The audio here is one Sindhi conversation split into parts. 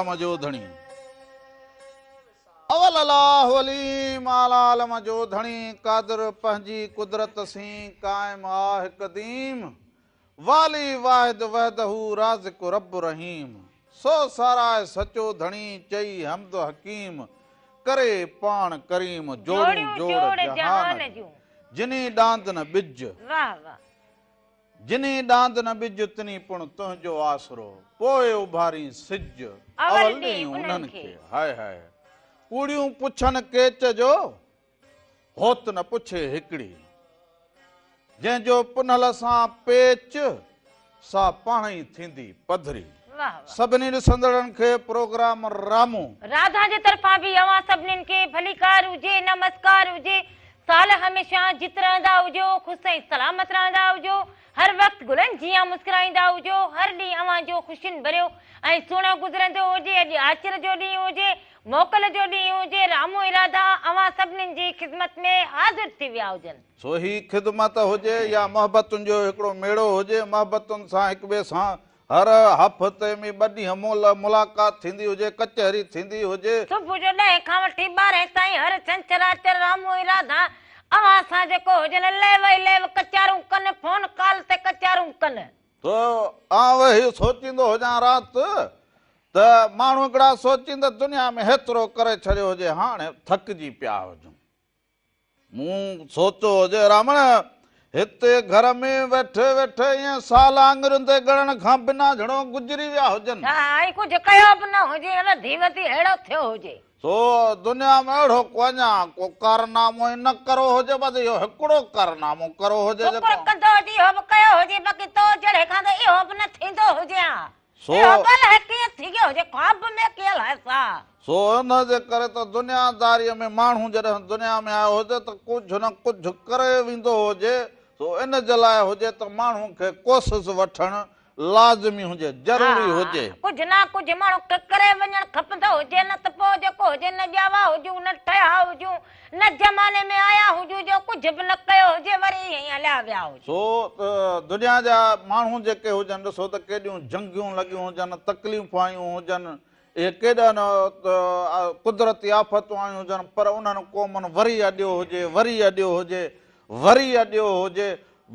عالم جو ڌڻي. اول الله عليم اعليٰ عالم جو ڌڻي قادر پنهنجي قدرت سين قائم آه قديم والي واحد وحده رازق رب رحيم سو ساراهه سچو ڌڻي چئي حمد حڪيم ڪري پاڻ ڪريم جوڙيون جوڙ جهان جون جني ڏاند نه ٻج. واه واه. جني ڏاند نه ٻج تني پڻ تنهنجو آسرو، پوء اڀارين سج، اول ڏئين انهن کي. هاء هاء ڪوڙيون پڇن ڪيچ جو، هوت نه پڇي هڪڙي. جنهن جو پنهل سان پيچ، سا پاڻهئي ٿيندي پڌري. سڀني ڏسندڙن کي پروگرام رامو. راڌا جي طرفان به اوهان سڀنين کي ڀليڪار هجي، نمسڪار هجي. سال هميشه جت رهندا هجو، خوش ۽ سلامت رهندا هجو، هر وقت گلن جيان مسڪرائيندا هجو، هر ڏينهن اوهان جو خوشين ڀريو ۽ سهڻو گذرندو هجي، اڄ آچر جو ڏينهن هجي، موڪل جو ڏينهن هجي، رامو ۽ راڌا اوهان سڀنين جي خدمت ۾ حاضر ٿي ويا هجن. سو هي خدمت هجي يا محبتن جو هڪڙو ميڙو هجي، محبتن سان هڪٻئي سان هر هفتي ۾ ٻه ڏينهن ملاقات ٿيندي هجي، ڪچهري ٿيندي هجي. صبح جو ڏهين کان وٺي ٻارهين تائين هر ڇنڇر آچر رامو ۽ راڌا اوهان سان جيڪو هجن ليو ئي ليو ڪچارون ڪن، فون ڪال تي ڪچارون ڪن. ته آئون ويهي سوچيندو هجان رات ته ماڻهو هڪڙا سوچين ته دنيا ۾ هيترو ڪري ڇڏيو هجي هاڻي ٿڪجي پيا هجون. مون سوچيو هجي رامڻ هتي گهر ۾ ويٺي ويٺي ائين سال آڱرين تي ڳڻڻ کان بنا جھڙو گذري ويا هجن. ها ۽ ڪجهه ڪيو به نه هجي وڌي وڌي اهڙو ٿيو هجي. سو دنيا ۾ اهڙو ڪو اڃا ڪو ڪارنامو ئي نه ڪرو هجي بس اهو هڪڙو ڪارنامو ڪرو هجي جيڪو. شڪر ڪندو هجي اهو به ڪيو هجي باقي تو جهڙي کان ته اهو به نه ٿيندو هجي ها. سو. اهو به الائي ڪيئن ٿي ويو هجي، خواب ۾ ڪي الائي ڇا. سو ان جي ڪري ته دنياداريء ۾ ماڻهو جڏهن دنيا ۾ آيو هجي ته ڪجهه نه ڪجهه ڪري ويندو هجي، سو ان جي لاء هجي ته ماڻهو کي ڪوشش وٺڻ لازمي هجي، ضروري هجي. ها، ڪجهه نه ڪجهه ماڻهو کي ڪري وڃڻ کپندو هجي، نه ته پوء جيڪو هجي نه ڄاوا هجون، نه ٺهيا هجون، نه زماني ۾ آيا هجون جو ڪجهه به نه ڪيو هجي وري ائين ئي هليا ويا هجون. سو دنيا جا ماڻهو جيڪي هجن ڏسو ته ڪيڏيون جنگيون لڳيون هجن، تڪليفون آيون هجن، اهي ڪيڏا نه قدرتي آفتون آيون هجن پر انهن قومن وري اڏيو هجي، وري اڏيو هجي، وري اڏيو هجي،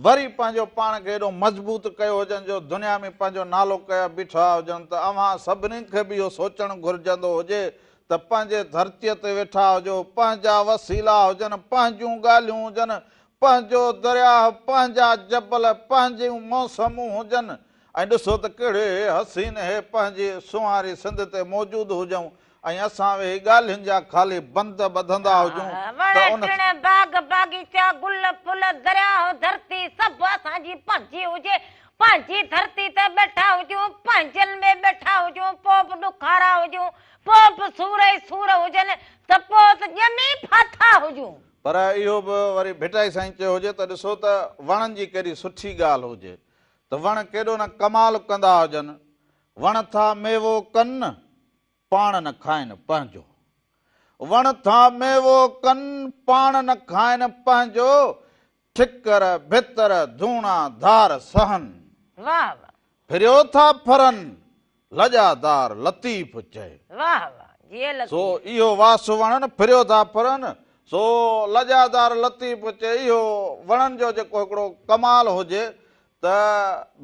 وري پنهنجو پاڻ کي ايڏو مضبوط ڪيو هجن جو دنيا ۾ پنهنجو نالو ڪيا بيٺا هجن ته اوهان سڀني کي به اهو سوچڻ گهرجندو هجي ته پنهنجي ڌرتيء تي ويٺا هجو، پنهنجا وسيلا هجن، پنهنجون ڳالهيون هجن، پنهنجو درياهه، پنهنجا جبل، پنهنجيون موسمون هجن ۽ ڏسو ته ڪهڙي حسين هي پنهنجي سونهاري سنڌ تي موجود هجون ۽ اسان ويهي ڳالهين جا خالي بند ٻڌندا هجون ته وڻ ان. ٽڻ، باغ باغيچا، گل ڦل، درياهه، ڌرتي سڀ اسان جي پنهنجي هجي، پنهنجي ڌرتي تي ٻيٺا هجون، پنهنجن ۾ ٻيٺا هجون، پوء به ڏکارا هجون، پوء به سور ئي سور هجن ته پوء ته ڄمي ڦاٿا هجون. پر اهو به وري ڀٽائي سائين چيو هجي ته ڏسو ته وڻن جي ڪيڏي سٺي ڳالهه هجي ته وڻ ڪيڏو نه ڪمال ڪندا هجن، وڻ ٿا ميوو ڪن، پاڻ نه کائن پنهنجو. وڻ ٿا ميوو ڪن، پاڻ نه کائن پنهنجو، ٺڪر، ڀتر، ڌوڻا، ڌار سهن. واهه واهه. ڦريو ٿا ڦرن، لڄادار لطيف چئي. واهه واهه جيئي لطيف. سو اهو واس وڻن، ڦريو ٿا ڦرن، سو لڄادار لطيف چئي. اهو وڻن جو جيڪو هڪڙو ڪمال هجي ته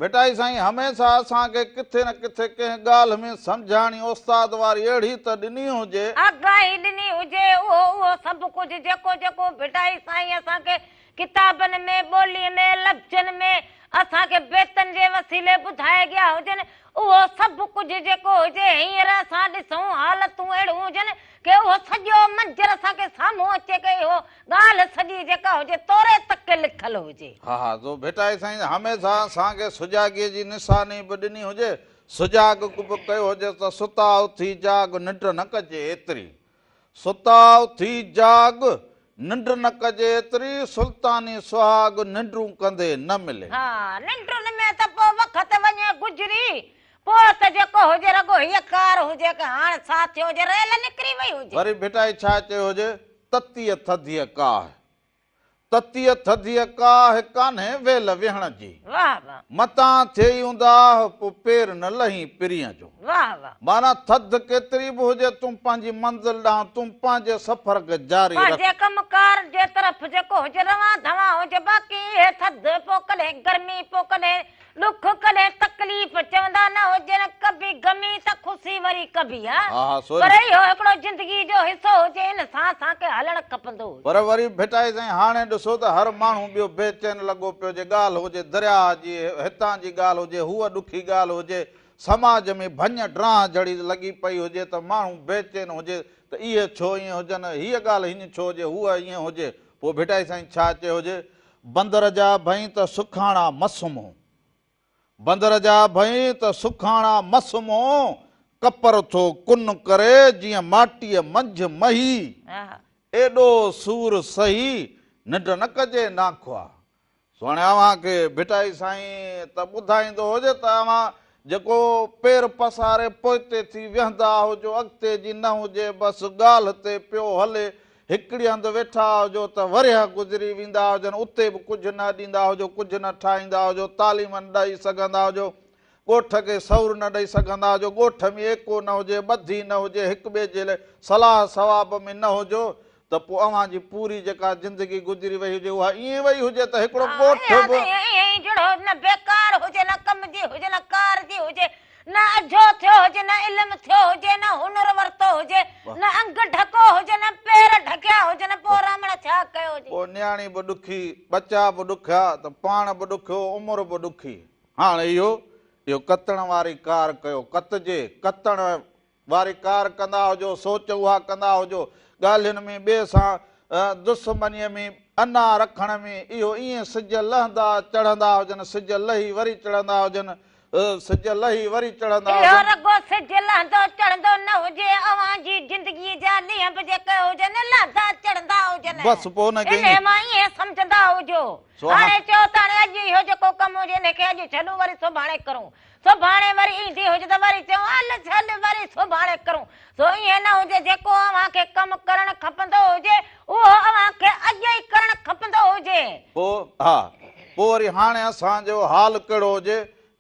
ڀٽائي سائين هميشه اسان کي ڪٿي نه ڪٿي ڪنهن ڳالهه ۾ سمجهاڻي استاد واري اهڙي ته ڏني هجي. آگاهي ڏني هجي، اهو اهو سڀ ڪجهه جيڪو جيڪو ڀٽائي سائين اسان کي ڪتابن ۾، ٻوليء ۾، لفظن ۾، اسان کي بيتن جي وسيلي ٻڌائي گيا هجن، اهو سڀ ڪجهه جيڪو هجي، هينئر اسان ڏسون حالتون اهڙيون هجن ڪي اهو سڄو منظر اسان کي سامهون اچي ڪي اهو ڳالهه سڄي جيڪا هجي توري تڪي لکيل هجي. ها ها سو ڀٽائي سائين هميشه اسان کي سجاڳيء جي نشاني به ڏني هجي، سجاڳ به ڪيو هجي ته ستا اٿي جاڳ ننڊ نه ڪجي ايتري. ستا اٿي جاڳ ننڊ نه ڪجي ايتري، سلطاني سهاڳ ننڊون ڪندي نه ملي. ها ننڊن ۾ ته پوء وقت وڃي گذري، پوء ته جيڪو هجي رڳو هيء ڪار هجي ڪه هاڻ ڇا ٿيو هجي ريل نڪري وئي هجي. وري ڀٽائي ڇا چيو هجي، تتيء ٿڌيء ڪاهه. تتيء ٿڌيء ڪاهه ڪانهي ويل ويهڻ جي. واهه واهه. متان ٿئي اونداهه پوء پير نه لهين پرينء جو. واهه واهه. معنيٰ ٿڌ ڪيتري به هجي تون پنهنجي منزل ڏانهن تون پنهنجي سفر کي جاري رک. پنهنجي ڪم ڪار جي طرف جيڪو هجي روان ڌوان هجي باقي اهي ٿڌ پوء ڪڏهن گرمي پوء ڪڏهن ڏک ڪڏهن تڪليف چوندا نه هجن ڪڀي غمي ته خوشي وري ڪڀي ها پر اهو هڪڙو زندگي جو حصو هجي ان سان اسان کي هلڻ کپندو هجي. پر وري ڀٽائي سائين هاڻي ڏسو ته هر ماڻهو ٻيو بي چين لڳو پيو جي ڳالهه هجي درياهه جي هتان جي ڳالهه هجي هوء ڏکي ڳالهه هجي سماج ۾ ڀڃ ڊرانهه جھڙي لڳي پئي هجي ته ماڻهو بي چين هجي ته اهي ڇو ائين هجن هيء ڳالهه هيئن ڇو هجي هوء ائين هجي پوء ڀٽائي سائين ڇا چيو هجي بندر جا ڀئين ته سکاڻا مس مون. بندر جا ڀئين ته سکاڻا مس مون، ڪپر ٿو ڪن ڪري جيئن ماٽيء منجهه مهي. ايڏو سور سهي ننڊ نه ڪجي ناکئا. سو هاڻي اوهان کي ڀٽائي سائين ته ٻڌائيندو هجي ته اوهان جيڪو پير پساري پوئتي ٿي ويهندا هجو، اڳتي جي نه هجي، بس ڳالهه تي پيو هلي، هڪڙي هنڌ ويٺا هجو ته ورهيه گذري ويندا هجن، اتي به ڪجهه نه ڏيندا هجو، ڪجهه نه ٺاهيندا هجو، تعليم نه ڏئي سگهندا هجو، ڳوٺ کي سئور نه ڏئي سگهندا هجو، ڳوٺ ۾ ايڪو نه هجي، ٻڌي نه هجي، هڪ ٻئي جي لاء صلاح ثواب ۾ نه هجو ته پوء اوهان جي پوري جيڪا زندگي گذري وئي هجي اها ائين وئي هجي ته هڪڙو ڳوٺ به. ائين ئي جهڙو نه بيڪار هجي، نه ڪم جي هجي، نه ڪار جي هجي، نه اجهو ٿيو هجي، نه علم ٿيو هجي، نه هنر ورتو هجي، نه انگ ڍڪو هجي، نه پير ڍڪيا هجن، پوء رامڻ ڇا ڪيو هجي؟ پوء نياڻي به ڏکي، ٻچا به ڏکيا ته پاڻ به ڏکيو، عمر به ڏکي. هاڻ اهو، اهو ڪتڻ واري ڪار ڪيو، ڪتجي، ڪتڻ واري ڪار ڪندا هجو، سوچ اها ڪندا هجو، ڳالهين ۾ ٻئي سان دشمنيء ۾ انا رکڻ ۾ اهو ائين سج لهندا چڙهندا هجن، سج لهي وري چڙهندا هجن، سج لهي وري چڙهندا اهو هجن. رڳو سج لهندو چڙهندو نه هجي، اوهان جي زندگيء جا ڏينهن به جيڪي هجن لهندا چڙهندا هجن. بس پوء ان کي انهيء ائين. مان ائين سمجهندا هجو. سو ها. هاڻي چئو ته هاڻي اڄ اهو جيڪو ڪم هجي انهيء کي اڄ ڇڏون وري سڀاڻي ڪرون. سڀاڻي وري ايندي هجي ته وري چئون هل ڇڏ وري سڀاڻي ڪرون. سو ائين نه هجي جيڪو اوهان کي ڪم ڪرڻ کپندو هجي اهو اوهان کي اڄ ئي ڪرڻ کپندو هجي. پوء ها پوء وري هاڻي اسان جو حال ڪهڙو هجي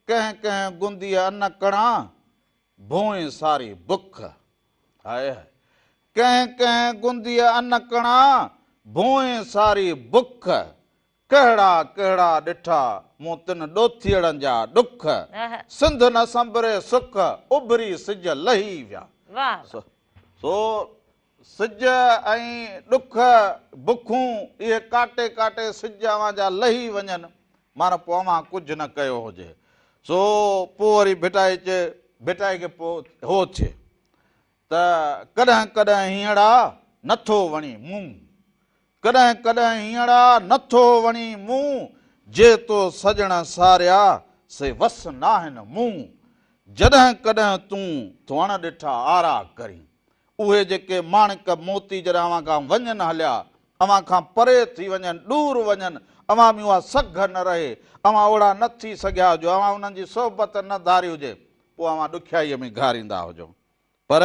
ڪنهن ڪنهن گنديء ان ڪڻا، ڀونء ساري بک. High high. ڪنهن ڪنهن گنديء ان ڪڻا، ڀونء ساري بک. ڪهڙا ڪهڙا ڏٺا مون تن ڏوٿيئڙن جا ڏک. سنڌ نه سنڀري سک، اڀري سج لهي ويا. سو سج ۽ ڏک، بکون، اهي ڪاٽي ڪاٽي سج اوهان جا لهي وڃن، معنيٰ پوء اوهان ڪجهه نه ڪيو هجي. سو پوء وري ڀٽائي چئي، ڀٽائي کي پوء هو ٿئي ته ڪڏهن ڪڏهن هينئڙا نٿو وڻي مون، ڪڏهن ڪڏهن هينئڙا نٿو وڻي مون، جي تو سڄڻ ساريا سي وس ناهن مون، جڏهن ڪڏهن تون ٿو اڻ ڏٺا آرا ڪرين. اهي جيڪي ماڻڪ موتي جڏهن اوهان کان وڃن هليا، اوهان کان پري ٿي وڃن، ڏور وڃن، اوهان ۾ اها سگهه نه رهي، اوهان اوڙا نه ٿي سگهيا هجو، اوهان انهن جي صحبت نه ڌاري هجي، پوء اوهان ڏکيائيء ۾ گهاريندا هجو. پر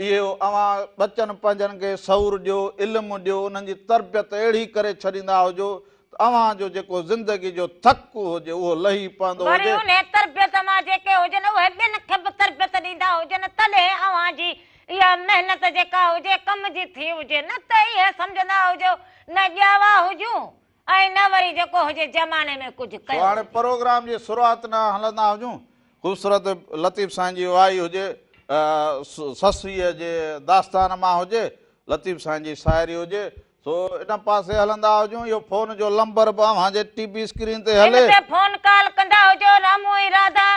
اهو اوهان ٻچن پنهنجن کي شعور ڏيو، علم ڏيو، انهن جي تربيت اهڙي ڪري ڇڏيندا هجو ته اوهان جو جيڪو زندگي جو ٿڪ هجي اهو لهي پوندو وري هجي. انهي تربيت مان جيڪي هجن اهي ٻين کي به تربيت ڏيندا هجن تڏهن اوهان جي اها محنت جيڪا هجي ڪم جي ٿي هجي نه ته اهي سمجهندا هجو نه ڄاوا هجون ۽ نه وري جيڪو هجي زماني ۾ ڪجهه سو ڪيو هاڻي هجي. پروگرام جي شروعات نه هلندا هجون. خوبصورت لطيف سائين جي وائي هجي، سسئيء جي داستان مان هجي، لطيف سائين جي شاعري هجي، سو ان پاسي هلندا هجون. اهو فون جو لمبر به اوهان جي ٽي وي اسڪرين تي ان هلي. تي فون ڪال ڪندا هجو. رامو ۽ راڌا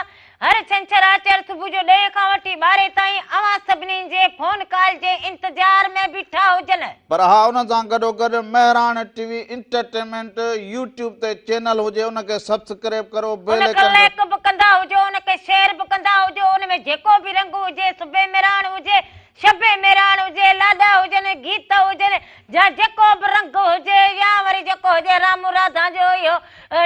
هر ڇنڇر آچر صبح جو ڏهين کان وٺي ٻارهين تائين اوهان سڀني جي فون ڪال جي انتظار ۾ بيٺا هجن. پر ها ان سان گڏوگڏ Mehran T V entertainment YouTube تي چينل هجي ان کي سبسڪريب ڪرو بيل ان کي آئيڪن. لائيڪ به ڪندا هجو ان کي شيئر به ڪندا هجو ان ۾ جيڪو به رنگ هجي صبح مهراڻ هجي شب مهراڻ هجي لاڏا هجن گيت هجن يا جيڪو به رنگ هجي يا وري جيڪو هجي رامو راڌا جو اهو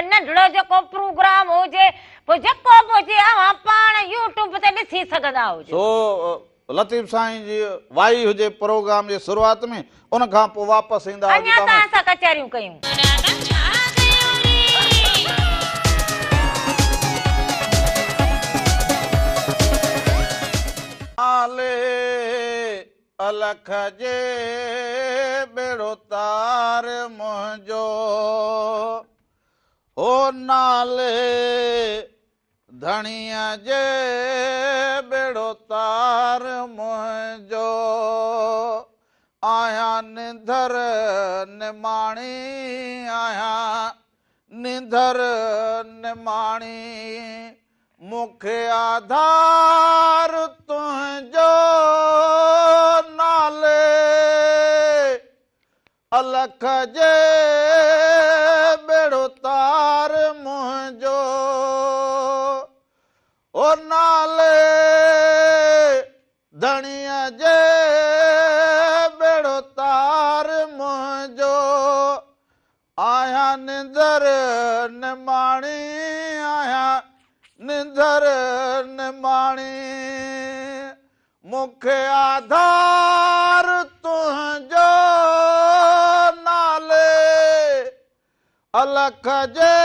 ننڍڙو جيڪو پروگرام هجي پوء جيڪو به هجي اوهان پاڻ يوٽيوب تي ڏسي سگهندا هجو. سو لطيف سائين جي وائي هجي پروگرام جي شروعات ۾ ان کان پوء واپس ايندا هجو اڃا توهان. ته اسان ڪچهريون ڪيون. نالي الک جي ٻيڙو تار منهنجو هو نالي ڌڻيء جي ٻيڙو تار منهنجو آهيان نڌر نماڻي آهيان نڌر نماڻي مون کي آڌار تنهنجو نالي الک جي ٻيڙو تار منهنجو او نالي ڌڻيء جي ٻيڙو تار منهنجو آهيان نندر نماڻي آهيان نندر نماڻي مون کي آڌار تنهنجو نالي الک جي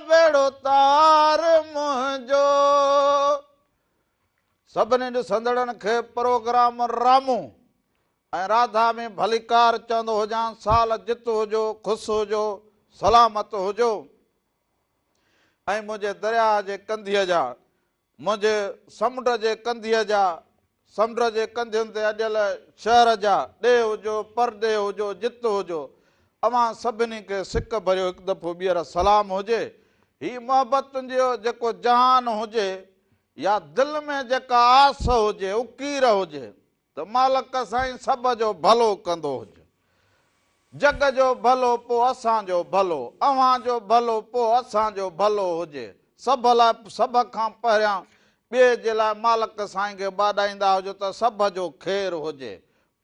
ٻيڙو تار منهنجو. سڀني ڏسندڙن کي پروگرام رامو ۽ راڌا ۾ ڀليڪار چوندو هجان سال جت هجو خوش هجو سلامت هجو ۽ منهنجي درياهه جي ڪنڌيء جا منهنجي سمنڊ جي ڪنڌيء جا سمنڊ جي ڪنڌين تي اڏيل شهر جا ڏيهه هجو پرڏيهه هجو جت هجو اوهان سڀني کي سڪ ڀريو هڪ دفعو ٻيهر سلام هجي هي محبتن جو جيڪو جهان هجي يا دل ۾ جيڪا آس هجي اڪير هجي ته مالڪ سائين سڀ جو ڀلو ڪندو هج. جڳ جو ڀلو پو اسان جو ڀلو، اوهان جو ڀلو پو اسان جو ڀلو هجي. سڀ لاء سڀ کان پهريان ٻئي جي لاء مالڪ سائين کي ٻاڏائيندا هجو ته سڀ جو خير هجي.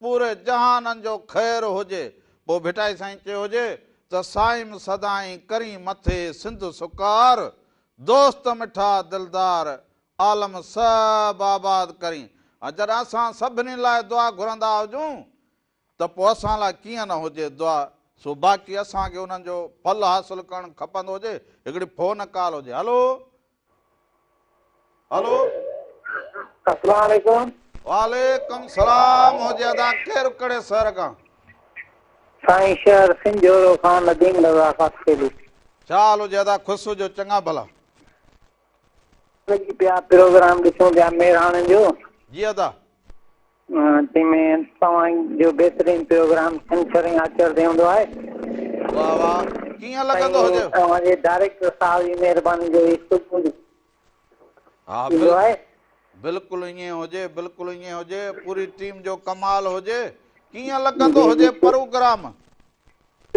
پوري جهانن جو خير هجي. پوء ڀٽائي سائين چيو هجي ته سائيم سدائين ڪرين مٿي سنڌ سڪار، دوست مٺا دلدار، عالم سڀ آباد ڪرين ۽ جڏهن اسان سڀني لاء دعا گهرندا هجون ته پوء اسان لاء ڪيئن نه هجي دعا سو باقي اسان کي انهن جو ڦل حاصل ڪرڻ کپندو هجي هڪڙي فون ڪال هجي هلو هلو. اسلام عليڪم. وعليڪم سلام هجي ادا ڪير ڪهڙي شهر کان. سائين شهر سنجهورو کان نديم رضا خاصخيلي. ڇا حال هجي ادا خوش هجو چڱا ڀلا. لڳي پيا پروگرام ڏسون پيا مهراڻ جو. جي ادا. تنهن ۾ توهان جو بهترين پروگرام ڇنڇر ۽ آچر تي هوندو آهي. واه واه ڪيئن لڳندو هجي. سائين توهان جي ڊائريڪٽر صاحب جي مهرباني جو هي صبح جو ها ايندو آهي. بلڪل ائين هجي بلڪل ائين هجي پوري ٽيم جو ڪمال هجي ڪيئن لڳندو هجي پروگرام.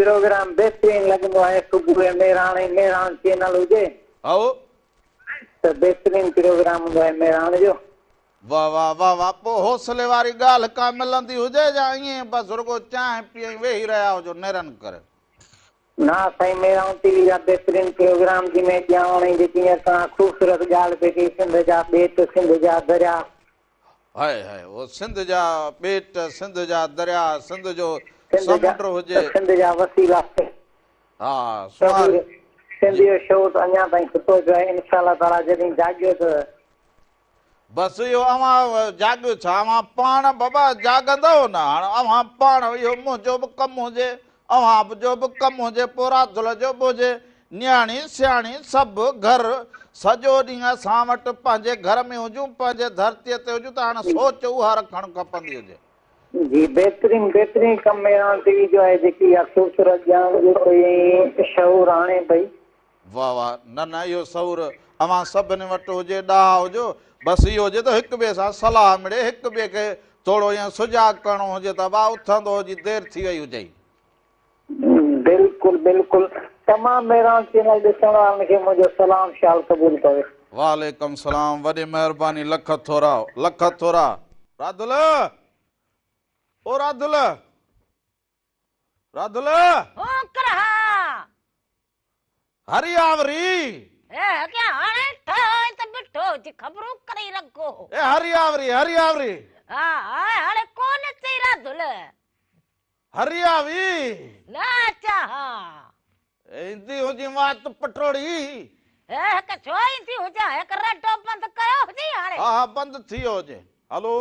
پروگرام بهترين لڳندو آهي صبح جو مهراڻ ۽ مهراڻ چينل هجي. هائو. ته بهترين پروگرام هوندو آهي مهراڻ جو. واه واه واه واه پوء حوصلي واري ڳالهه ڪا ملندي هجي يا ائين بس رڳو چانهه پي ۽ ويهي رهيا هجو نيرن ڪري. نه سائين مهراڻ ٽي وي جا بهترين پروگرام جنهن ۾ ڄاڻ ۽ جيڪي هينئر توهان خوبصورت ڳالهه پئي ڪئي سنڌ جا ٻيٽ سنڌ جا دريا. هائي هائي او سنڌ جا ٻيٽ سنڌ جا دريا سنڌ جو سمنڊ هجي. سنڌ جا وسيلا. ها سونهاري. سنڌ جو شعور ته اڃا تائين ستو پيو آهي انشاء الله تعالي جڏهن جاڳيو ته. بس اهو اوهان جاڳيو ڇا اوهان پاڻ بابا جاڳندؤ نه هاڻ اوهان پاڻ اهو منهنجو به ڪم هجي اوهان جو به ڪم هجي پورا ڌل جو به هجي نياڻي سياڻي سڀ گهر سڄو ڏينهن اسان وٽ پنهنجي گهر ۾ هجون پنهنجي ڌرتيء تي هجون ته هاڻ سوچ اها رکڻ کپندي هجي. جي بهترين بهترين ڪم مهراڻ ٽي وي جو آهي جيڪي اها خوبصورت ڄاڻ ڏي پئي ۽ شعور آڻي پئي. واه واه نه نه اهو شعور اوهان سڀني وٽ هجي ڏاها هجو بس اهو هجي ته هڪ ٻئي سان صلاح مڙي هڪ ٻئي کي ٿورو ائين سجاڳ ڪرڻو هجي ته ڀاء اٿندو هجي دير ٿي وئي هجئي. بلڪل بلڪل تمام مهراڻ چينل ڏسڻ وارن کي منهنجو سلام شال قبول پوي. وعليڪم سلام وڏي مهرباني لک ٿورا لک ٿورا. راڌل او راڌل راڌل. هونڪر ها. هري آوري. اي اڳيان هاڻي ٺهيو ته بيٺو هجي خبرون ڪري رکو. اي هري آوري هري آوري. ها ها هاڻي ڪونه چئي راڌل. هري آوي. نه اچان ها. ايندي هجي وات پٽوڙي. اي هڪ ڇو ايندي هجان هڪ رڊو بند ڪيو هجي هاڻي. ها ها بند ٿي ويو هجي. هلو.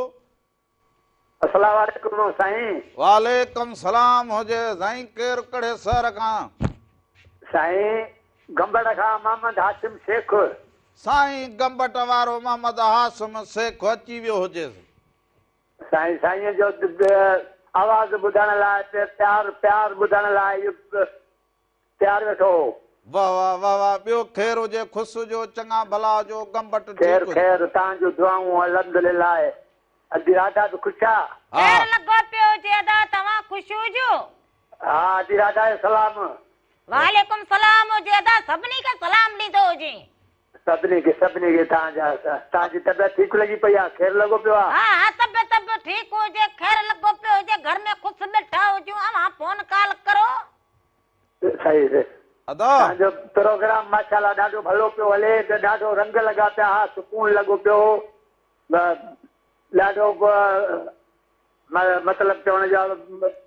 السلام عليڪم سائين. وعليڪم سلام هجي سائين ڪير ڪهڙي شهر کان. سائين گمبٽ کان محمد هاشم شيخ. سائين گمبٽ وارو محمد هاشم شيخ اچي ويو هجيس. سائين سائين جو آواز ٻڌڻ لاء پيار پيار ٻڌڻ لاء تيار ويٺو هو. واه واه واه واه ٻيو خير هجي خوش هجو چڱا ڀلا هجو گمبٽ ٺيڪ خير هجي. خير توهان جون دعائون الحمدلله ادي راڌا به خوش آ. ها. خير لڳو پيو هجي ادا توهان خوش هجو. ها ادي راڌا جو سلام. وعليڪم سلام هجي ادا سڀني کي سلام ڏيندو هجين. سڀني کي سڀني کي توهان جا توهان جي طبيعت ٺيڪ لڳي پئي آ خير لڳو پيو آ. ها ها طبيعت به ٺيڪ هجي خير لڳو پيو هجي گهر ۾ خوش ٻيٺا هجون اوهان فون ڪال ڪرو. صحيح ادا. توهان جو پروگرام ماشاءالله ڏاڍو ڀلو پيو هلي ته ڏاڍو رنگ لڳا پيا ها سڪون لڳو پيو هو ڏاڍو مطلب چوڻ جو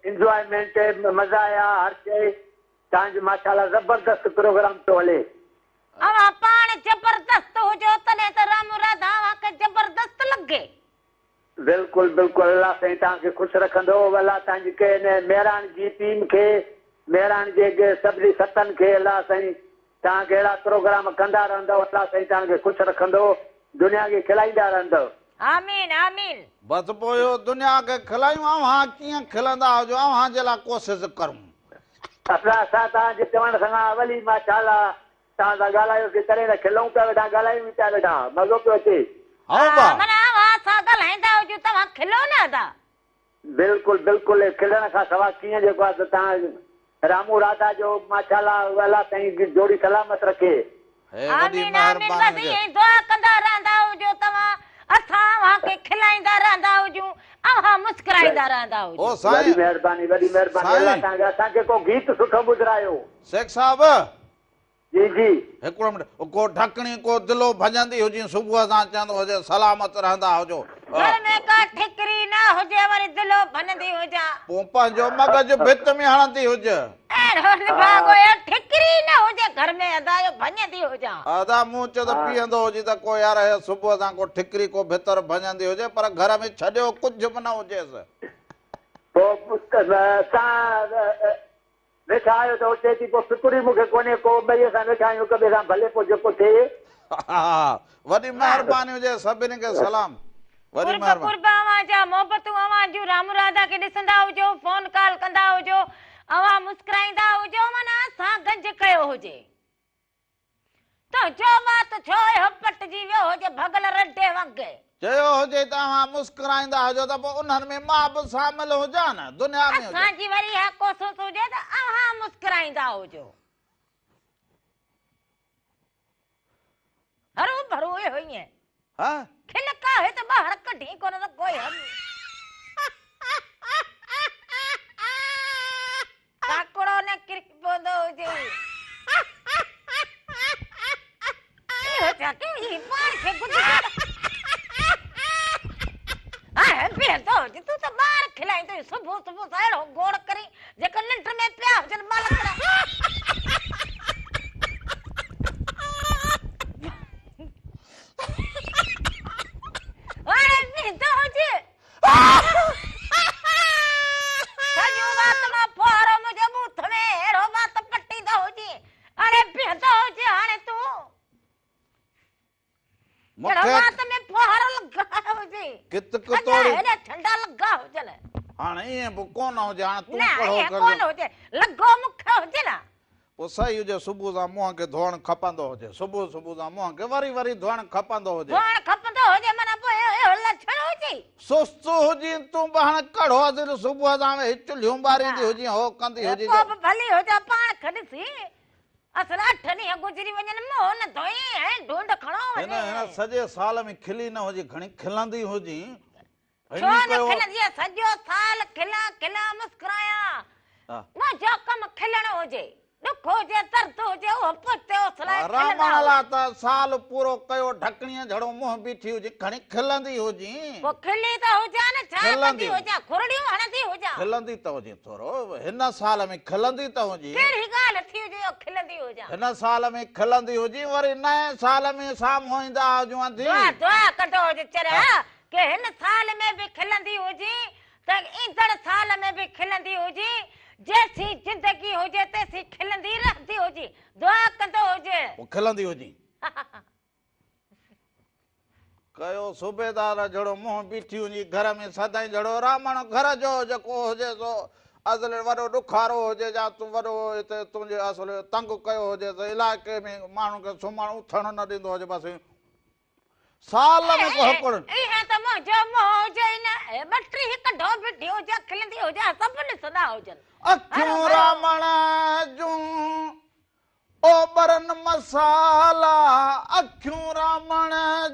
انجوائمينٽ مزا آيا هر شي توهان جو ماشاءالله زبردست پروگرام پيو هلي. اوهان پاڻ زبردست هجو تڏهن ته رام راڌا اوهان کي زبردست لڳي. بلڪل بلڪل الله سائين توهان کي خوش رکندو الله توهان جي ڪنهن مهراڻ جي ٽيم کي مهراڻ جي سڀني ستن کي الله سائين توهان کي اهڙا پروگرام ڪندا رهندو الله سائين توهان کي خوش رکندو دنيا کي کلائيندا رهندو. آمين آمين. بس پوء اهو دنيا کي کلايون اوهان ڪيئن کلندا هجو اوهان جي لاء ڪوشش ڪرون. اسان اسان توهان جي چوڻ سان اول ئي ماشاءالله توهان سان ڳالهايوسين تڏهن ته کلون پيا ويٺا ڳالهايون ئي پيا ويٺا مزو پيو اچي. هائو با. معنيٰ اوهان سان ڳالهائيندا هجون توهان کلو نه ادا. بلڪل بلڪل کلڻ کان سوا ڪيئن جيڪو آهي سو توهان رامو راڌا جو ماشاءالله الله سائين جوڙي سلامت رکي. هي وڏي آمين آمين مهرباني بس هجي. ائين ئي دعا ڪندا رهندا هجو توهان اسان اوهان کي کلائيندا رهندا هجون اوهان مسڪرائيندا رهندا او هجو. وڏي سائين مهرباني وڏي مهرباني الله سائين. توهان کي اسان کي ڪو گيت سٺو ٻڌرايو. شيخ صاحب. جي جي. هڪڙو منٽ ڪو ڍڪڻي ڪو دلو ڀڄندي هجين صبح سان چوندو هجي سلامت رهندا هجو. گهر ۾ ڪا ٺڪري نه هجي وري دلو ڀڃندي هجان. پوء پنهنجو مغز ڀت ۾ هڻندي هج. اهڙو نڀاڳو اهو ٺڪري نه هجي گهر ۾ ادا اهو ڀڃندي هجان. ادا مون چيو ته پيئندو هجي ته ڪو يار هي صبح سان ڪو ٺڪري ڪو ڀتر ڀڃندي هجي پر گهر ۾ ڇڏيو ڪجهه به نه هجيس. پوء تان ويٺا آهيو ته اتي اچي پوء فڪر ئي مون کي ڪونهي ڪو ٻئي اسان ويٺا آهيون هڪ ٻئي سان ڀلي پوء جيڪو ٿئي. وڏي مهرباني هجي سڀني کي سلام وڏي قرب مهرباني. قرب اوهان جا محبتون اوهان جون رام راڌا کي ڏسندا هجو فون ڪال ڪندا هجو اوهان مسڪرائيندا هجو معنيٰ اسان گنج ڪيو هجي. تنهنجو وات ڇو اهو پٽجي ويو هجي ڀڳل رڍي وانگي. چيو هجي ته اوهان مسڪرائيندا هجو ته پوء انهن ۾ مان به شامل هجان نه دنيا ۾ هجان. اسان جي وري اها ڪوشش هجي ته اوهان مسڪرائيندا هجو. هروڀرو اهو ائين. ها؟ کل ڪا هت ٻاهر ڪڍين ڪونه ته ڪوئي هم. ڪاڪڙو نه ڪري پوندو هجي. اهو ڇا ڪيو هي پاڻ کي گذري آهي بيهندو هجي تون ته ٻار کلائيندو آهين صبح صبح سان اهڙو گوڙ ڪرين جيڪو ننڊ ۾ پيا هجن ٻالڪڙا. هاڻي بيهندو هجي. سڄو وات مان ڦوهارو منهنجي ٻوٿ ۾ اهڙو وات پٽيندو هجين. اڙي بيهندو هجين هاڻي تون. اهڙو وات ۾ ڦوهارو لڳا هجي. ڪت اڃا ڪتوڙي. هيڏا ڇنڊا لڳا هجن. هاڻي ائين به ڪونه هجي هاڻي تون نه ڪڙهو ائين ڪر. ڪونه هجي. لڳو مون کي هجي نه. پوء صحيح هجي صبح سان منهن کي ڌوئڻ کپندو هجي صبح صبح سان منهن کي وري وري ڌوئڻ کپندو هجي. ڌوئڻ کپندو هجي معنيٰ پوء اهو لڇڻ هجي. سست هجين تون به هاڻ ڪڙهو اصل صبح سان ويهي چلهيون ٻاريندي هجين هو ڪندي هجين پوء به ڀلي هجان پاڻ کي ڏسي اصل اٺ ڏينهن گذري وڃن منهن نه ڌوئين ۽ ڍونڍ کڻو وڃي. هن سڄي سال ۾ کلي نه هجين گهڻي کلندي هجين. ڇو نه کلندينء سڄو سال کلان کلان مسڪرايان منهنجو ڪم کلڻ هجي. ڏک هجي، درد هجي، اهو پوئتي اٿلائي کلندا رامڻ لا هجن. ته سال پورو ڪيو ڍڪڻيء جھڙو منهن بيٺي هجين، کڻي کلندي هجين. پوء کلي ته هجان نه، ڇا ڪندي هجان، کرڙيون هڻندي هجان. کلندي ته هجين ٿورو، هن سال ۾ کلندي ته هجين. ڪهڙي ڳالهه ٿي هجي جو کلندي هجان. هن سال ۾ کلندي هجين، وري نئين سال ۾ سامهون ايندا هجون انڌي. دعا دعا ڪندو هج چريا، ڪي هن سال ۾ به کلندي هجين ته ايندڙ سال ۾ به کلندي هجين، جيسين زندگي هجي تيسين کلندي رهندي هجين، دعا ڪندو هج. پوء کلندي هجين. ڪيو صوبيدار جھڙو منهن بيٺي هجين گهر ۾ سدائين جھڙو رامڻ گهر جو جيڪو هجي سو اصل وڏو ڏکارو هجي يا تون وڏو هتي تنهنجي اصل تنگ ڪيو هجي ته علائقي ۾ ماڻهن کي سمهڻ اٿڻ نه ڏيندو هجي بس سال ۾ ڪو هڪڙ. اها ته منهنجو منهن هجي ئي نه. ٻٽيهه ڪڍو بيٺي هجان، کلندي هجان، سڀ ڏسندا هجن. اکيون رامڻ جون اوٻرن مسالا، اکيون رامڻ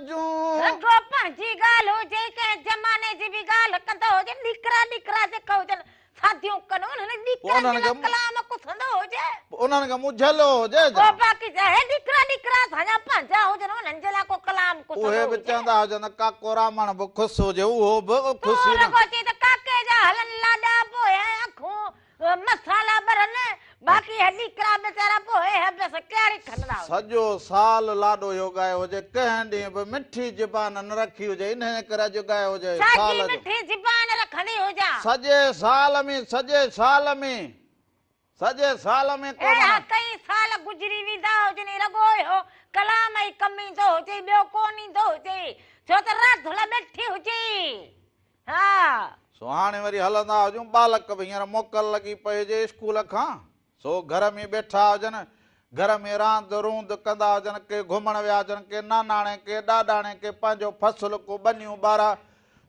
جون. رڳو پنهنجي ڳالهه هجي، ڪنهن زماني جي به ڳالهه ڪندو هجي، ڏيڪرا ڏيڪرا جيڪا هجن، ساديون ڪن انهن ڏيڪرن جي لاء ڪلام ڪسندو هجي. انهن کي مجهليو هجي جا. پوء باقي جاهي ڏيڪرا ڏيڪرا اسان جا پنهنجا هجن انهن جي لاء ڪو ڪلام ڪسندو اهي هجي. به چوندا هجن ته ڪاڪو رامڻ به خوش هجي اهو به خوشي تون نه. رڳو چئين ته ڪاڪي جا هلن لاڏا پوء ۽ اکون مسالا ٻرن، باقي هي ڏيڪرا ويچارا پوء هي بس ڪياڙي کڻندا هجن. سڄو سال لاڏو اهو ڳايو هجي، ڪنهن ڏينهن به مٺي زبان نه رکي هجي، انهيء ڪري اڄ ڳايو هجي ساڳي سال جو. مٺي زبان رکندي هجان. سڄي سال ۾، سڄي سال ۾، سڄي سال ۾ ڪو اهڙا معنيٰ. ڪئين سال گذري ويندا هجن، رڳو اهو ڪلام ئي ڪم ايندو هجي، ٻيو ڪونه ايندو هجي، ڇو ته راڌل ٻيٺي هجي. ها. سو هاڻي وري هلندا هجون، ٻالڪ به هينئر موڪل لڳي پئي هجي اسڪول کان، سو گهر ۾ ٻيٺا هجن، گهر ۾ راند روند ڪندا هجن، ڪي گهمڻ ويا هجن، ڪي ناناڻي، ڪي ڏاڏاڻي، ڪي پنهنجو فصل، ڪو ٻنيون ٻارا.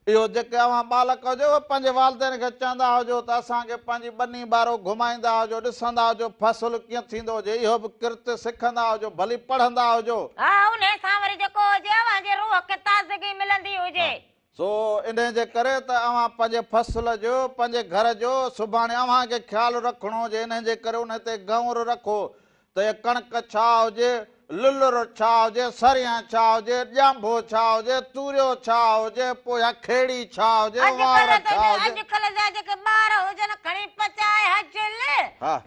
اهو جيڪي اوهان ٻالڪ هجو، اهي پنهنجي والدين کي چوندا هجو ته اسان کي پنهنجي ٻني ٻارو گهمائيندا هجو، ڏسندا هجو فصل ڪيئن ٿيندو هجي، اهو به ڪرت سکندا هجو، ڀلي پڙهندا هجو. ها، انهي سان وري جيڪو هجي اوهان جي روح کي تازگي ملندي هجي. سو انهيء جي ڪري ته اوهان پنهنجي فصل جو، پنهنجي گهر جو، سڀاڻي اوهان کي خيال رکڻو هجي، انهيء جي ڪري انهي تي غور رکو ته هيء ڪڻڪ ڇا هجي، للر ڇا هجي، سرينهن ڇا هجي، ڄانڀو ڇا هجي، توريو ڇا هجي، پوء اها کيڙي ڇا هجي، وانئر اڄڪلهه ته ڇا هجي. اڄڪلهه جا جيڪي ٻار هجن کڻي پچائي هجل،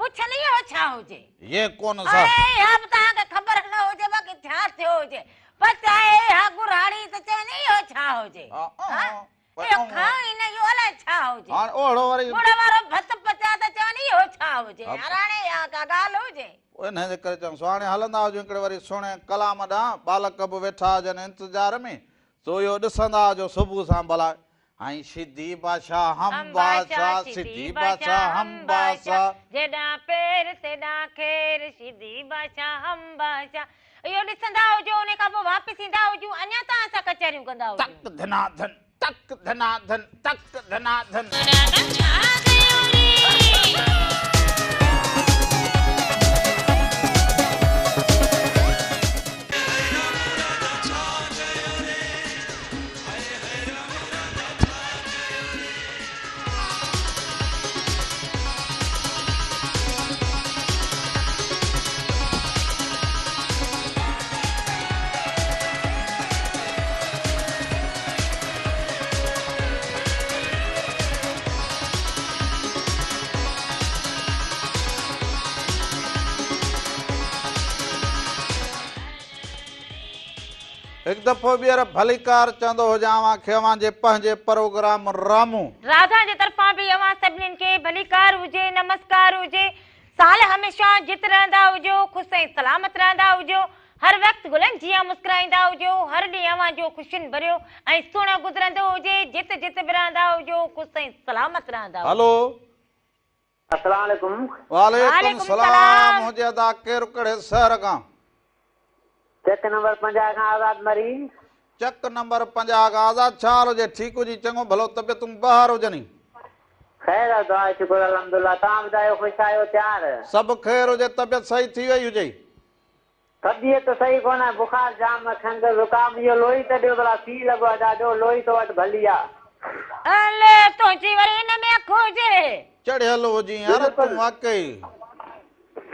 پڇن اهو ڇا هجي. هي ڪونه سا. اڙي اها به توهان کي خبر نه هجي باقي ڇا ٿيو هجي. پچائي اها گهراڙي ته چون اهو ڇا هجي؟ ها؟ اهو کائون ئي نه اهو الائي ڇا هجي؟ هاڻ اوهڙو وري. ڳڙ وارو ڀت پچاء ته چون اهو ڇا هجي؟ هاڻي اها ڪا ڳالهه هجي؟ انهيء جي ڪري چون سو هاڻي هلندا هجون هڪڙي وري سهڻي ڪلام ڏانهن، ٻالڪ به ويٺا هجن انتظار ۾، سو اهو ڏسندا هجو صبح سان ڀلا ۽ سڌي بادشاهه هم بادشاهه سڌي بادشاهه هم بادشاهه. جيڏانهن پير تيڏانهن خير سڌي بادشاهه هم بادشاهه اهو ڏسندا هجو انهي کان پوء واپس ايندا هجون اڃا توهان سان ڪچهريون ڪندا هجون. تڪ ڌنا ڌن تڪ ڌنا ڌن تڪ ڌنا ڌن. هڪ دفعو ٻيهر ڀليڪار چوندو هجان اوهان کي اوهان جي پنهنجي پروگرام رامون. راڌا جي طرفان به اوهان سڀنين کي ڀليڪار هجي نمسڪار هجي سال هميشه جت رهندا هجو خوش ۽ سلامت رهندا هجو هر وقت گلن جيان مسڪرائيندا هجو هر ڏينهن اوهان جو خوشين ڀريو ۽ سهڻو گذرندو هجي جت جت به رهندا هجو خوش ۽ سلامت رهندا هجو. هلو. السلام عليڪم. وعليڪم السلام هجي ادا ڪير ڪهڙي شهر کان. چڪ نمبر 50 کان آزاد مري. چڪ نمبر 50 کان آزاد ڇا حال هجي ٺيڪ هجي چڱو ڀلو طبيعتون بهار هجني. خير آ دعا شڪر الحمدالله توهان ٻڌايو خوش آهيو تيار. سڀ خير هجي طبيعت صحيح ٿي وئي هجي. طبيعت صحيح ڪونه بخار جام کنگهه زڪام اهو لوئي ته ڏيو ڀلا سيء لڳو آ ڏاڍو لوئي تو وٽ ڀلي آ. الي تنهنجي وري ان ۾ اک هجي. چڙهيل هجين يار تون واقعي.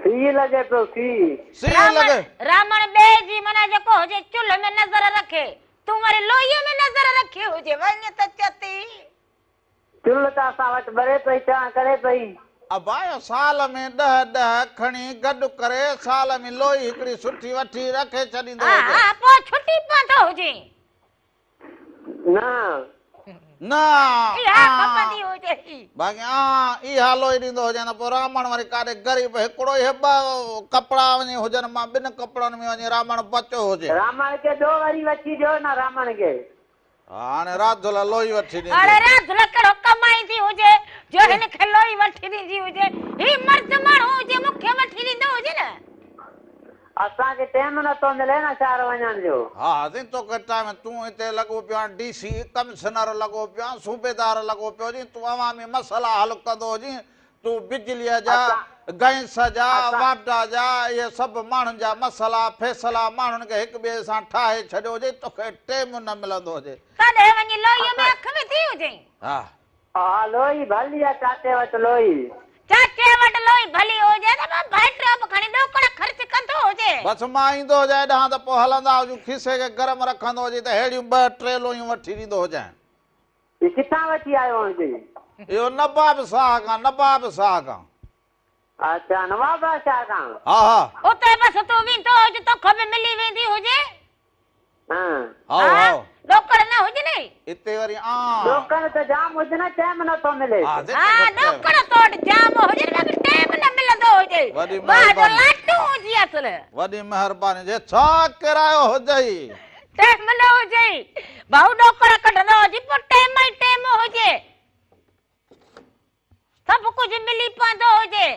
سيءُ لڳي پيو سيءُ. سيءُ لڳي. رامڻ ٻئي جي معنيٰ جيڪو هجي چلهه ۾ نظر رکي، تون وري لوئيء ۾ نظر رکي هجي، وڃ ته چتي. چلهه ته اسان وٽ ٻري پئي، چانهه ڪري پئي. ابا اهو سال ۾ ڏهه ڏهه کڻي گڏ ڪري سال ۾ لوئي هڪڙي سٺي وٺي رکي ڇڏيندو ها هجي. ها پوء ڇٽي پوندو هجين. نه. نه اها کپندي هجي. باقي آ اها لوئي ڏيندو هجين ته پوء رامڻ وري ڪاڏي غريب هڪڙو ئي ٻه ڪپڙا وڃي هجن مان ٻن ڪپڙن ۾ وڃي رامڻ بچيو هجي. رامڻ کي ٻيو وري وٺي ڏيو نه رامڻ کي. هاڻي راڌل لوئي وٺي ڏيندي. هاڻي راڌل ڪهڙو ڪمائيندي هجي جو هن کي لوئي وٺي ڏيندي هجي. هي مرد ماڻهو هجي مون کي وٺي ڏيندو هجي نه. اسان کي ٽيم نه ٿو ملي نه شهر وڃڻ جو. ها سائين توکي ٽائيم تون هتي لڳو پيو آهين ڊي سي ڪمشنر لڳو پيو آهين صوبيدار لڳو پيو هجين تون عوامي مسئلا حل ڪندو هجين تون بجليء جا گئس جا واپڊا جا اهي سڀ ماڻهن جا مسئلا فيصلا ماڻهن کي هڪ ٻئي سان ٺاهي ڇڏيو هجين توکي ٽيم نه ملندو هجي. تڏهن وڃي لوئيء ۾ اک وڌي هجين. ها. ها لوئي ڀلي آ چاچي وٽ لوئي. چاچي وٽ لوئي ڀلي هجي ته پوء ڀائٽيو به کڻي ڏوڪڙ خرچ ڪندو هجي. بس مان ايندو هجان هيڏانهن ته پوء هلندا هجون کيسي کي گرم رکندو هجين ته ههڙيون ٻه ٽي لوئيون وٺي ڏيندو هجانء. هي ڪٿان وٺي آيو هجين؟ اهو نواب شاهه کان نواب شاهه کان. اڇا نواب شاهه کان. ها ها. اتي بس تون ويندو هج توکي به ملي ويندي هجي. ها. هائو هائو. ڏوڪڙ نه هجنئي. اتي وري آن. ڏوڪڙ ته جام هجن ٽيم نه ٿو ملي. ها ڏوڪڙ تو وٽ جام هجن باقي ٽيم نه ملندو هجئي. وڏي واهه جو مهرباني. لاٽون هجي اصل. وڏي مهرباني جي ڇا ڪرايو هجئي. ٽيم نه هجئي. ڀائو ڏوڪڙ ڪڍندو هجي پوء ٽيم ئي ٽيم هجي. سڀ ڪجهه ملي پوندو هجي.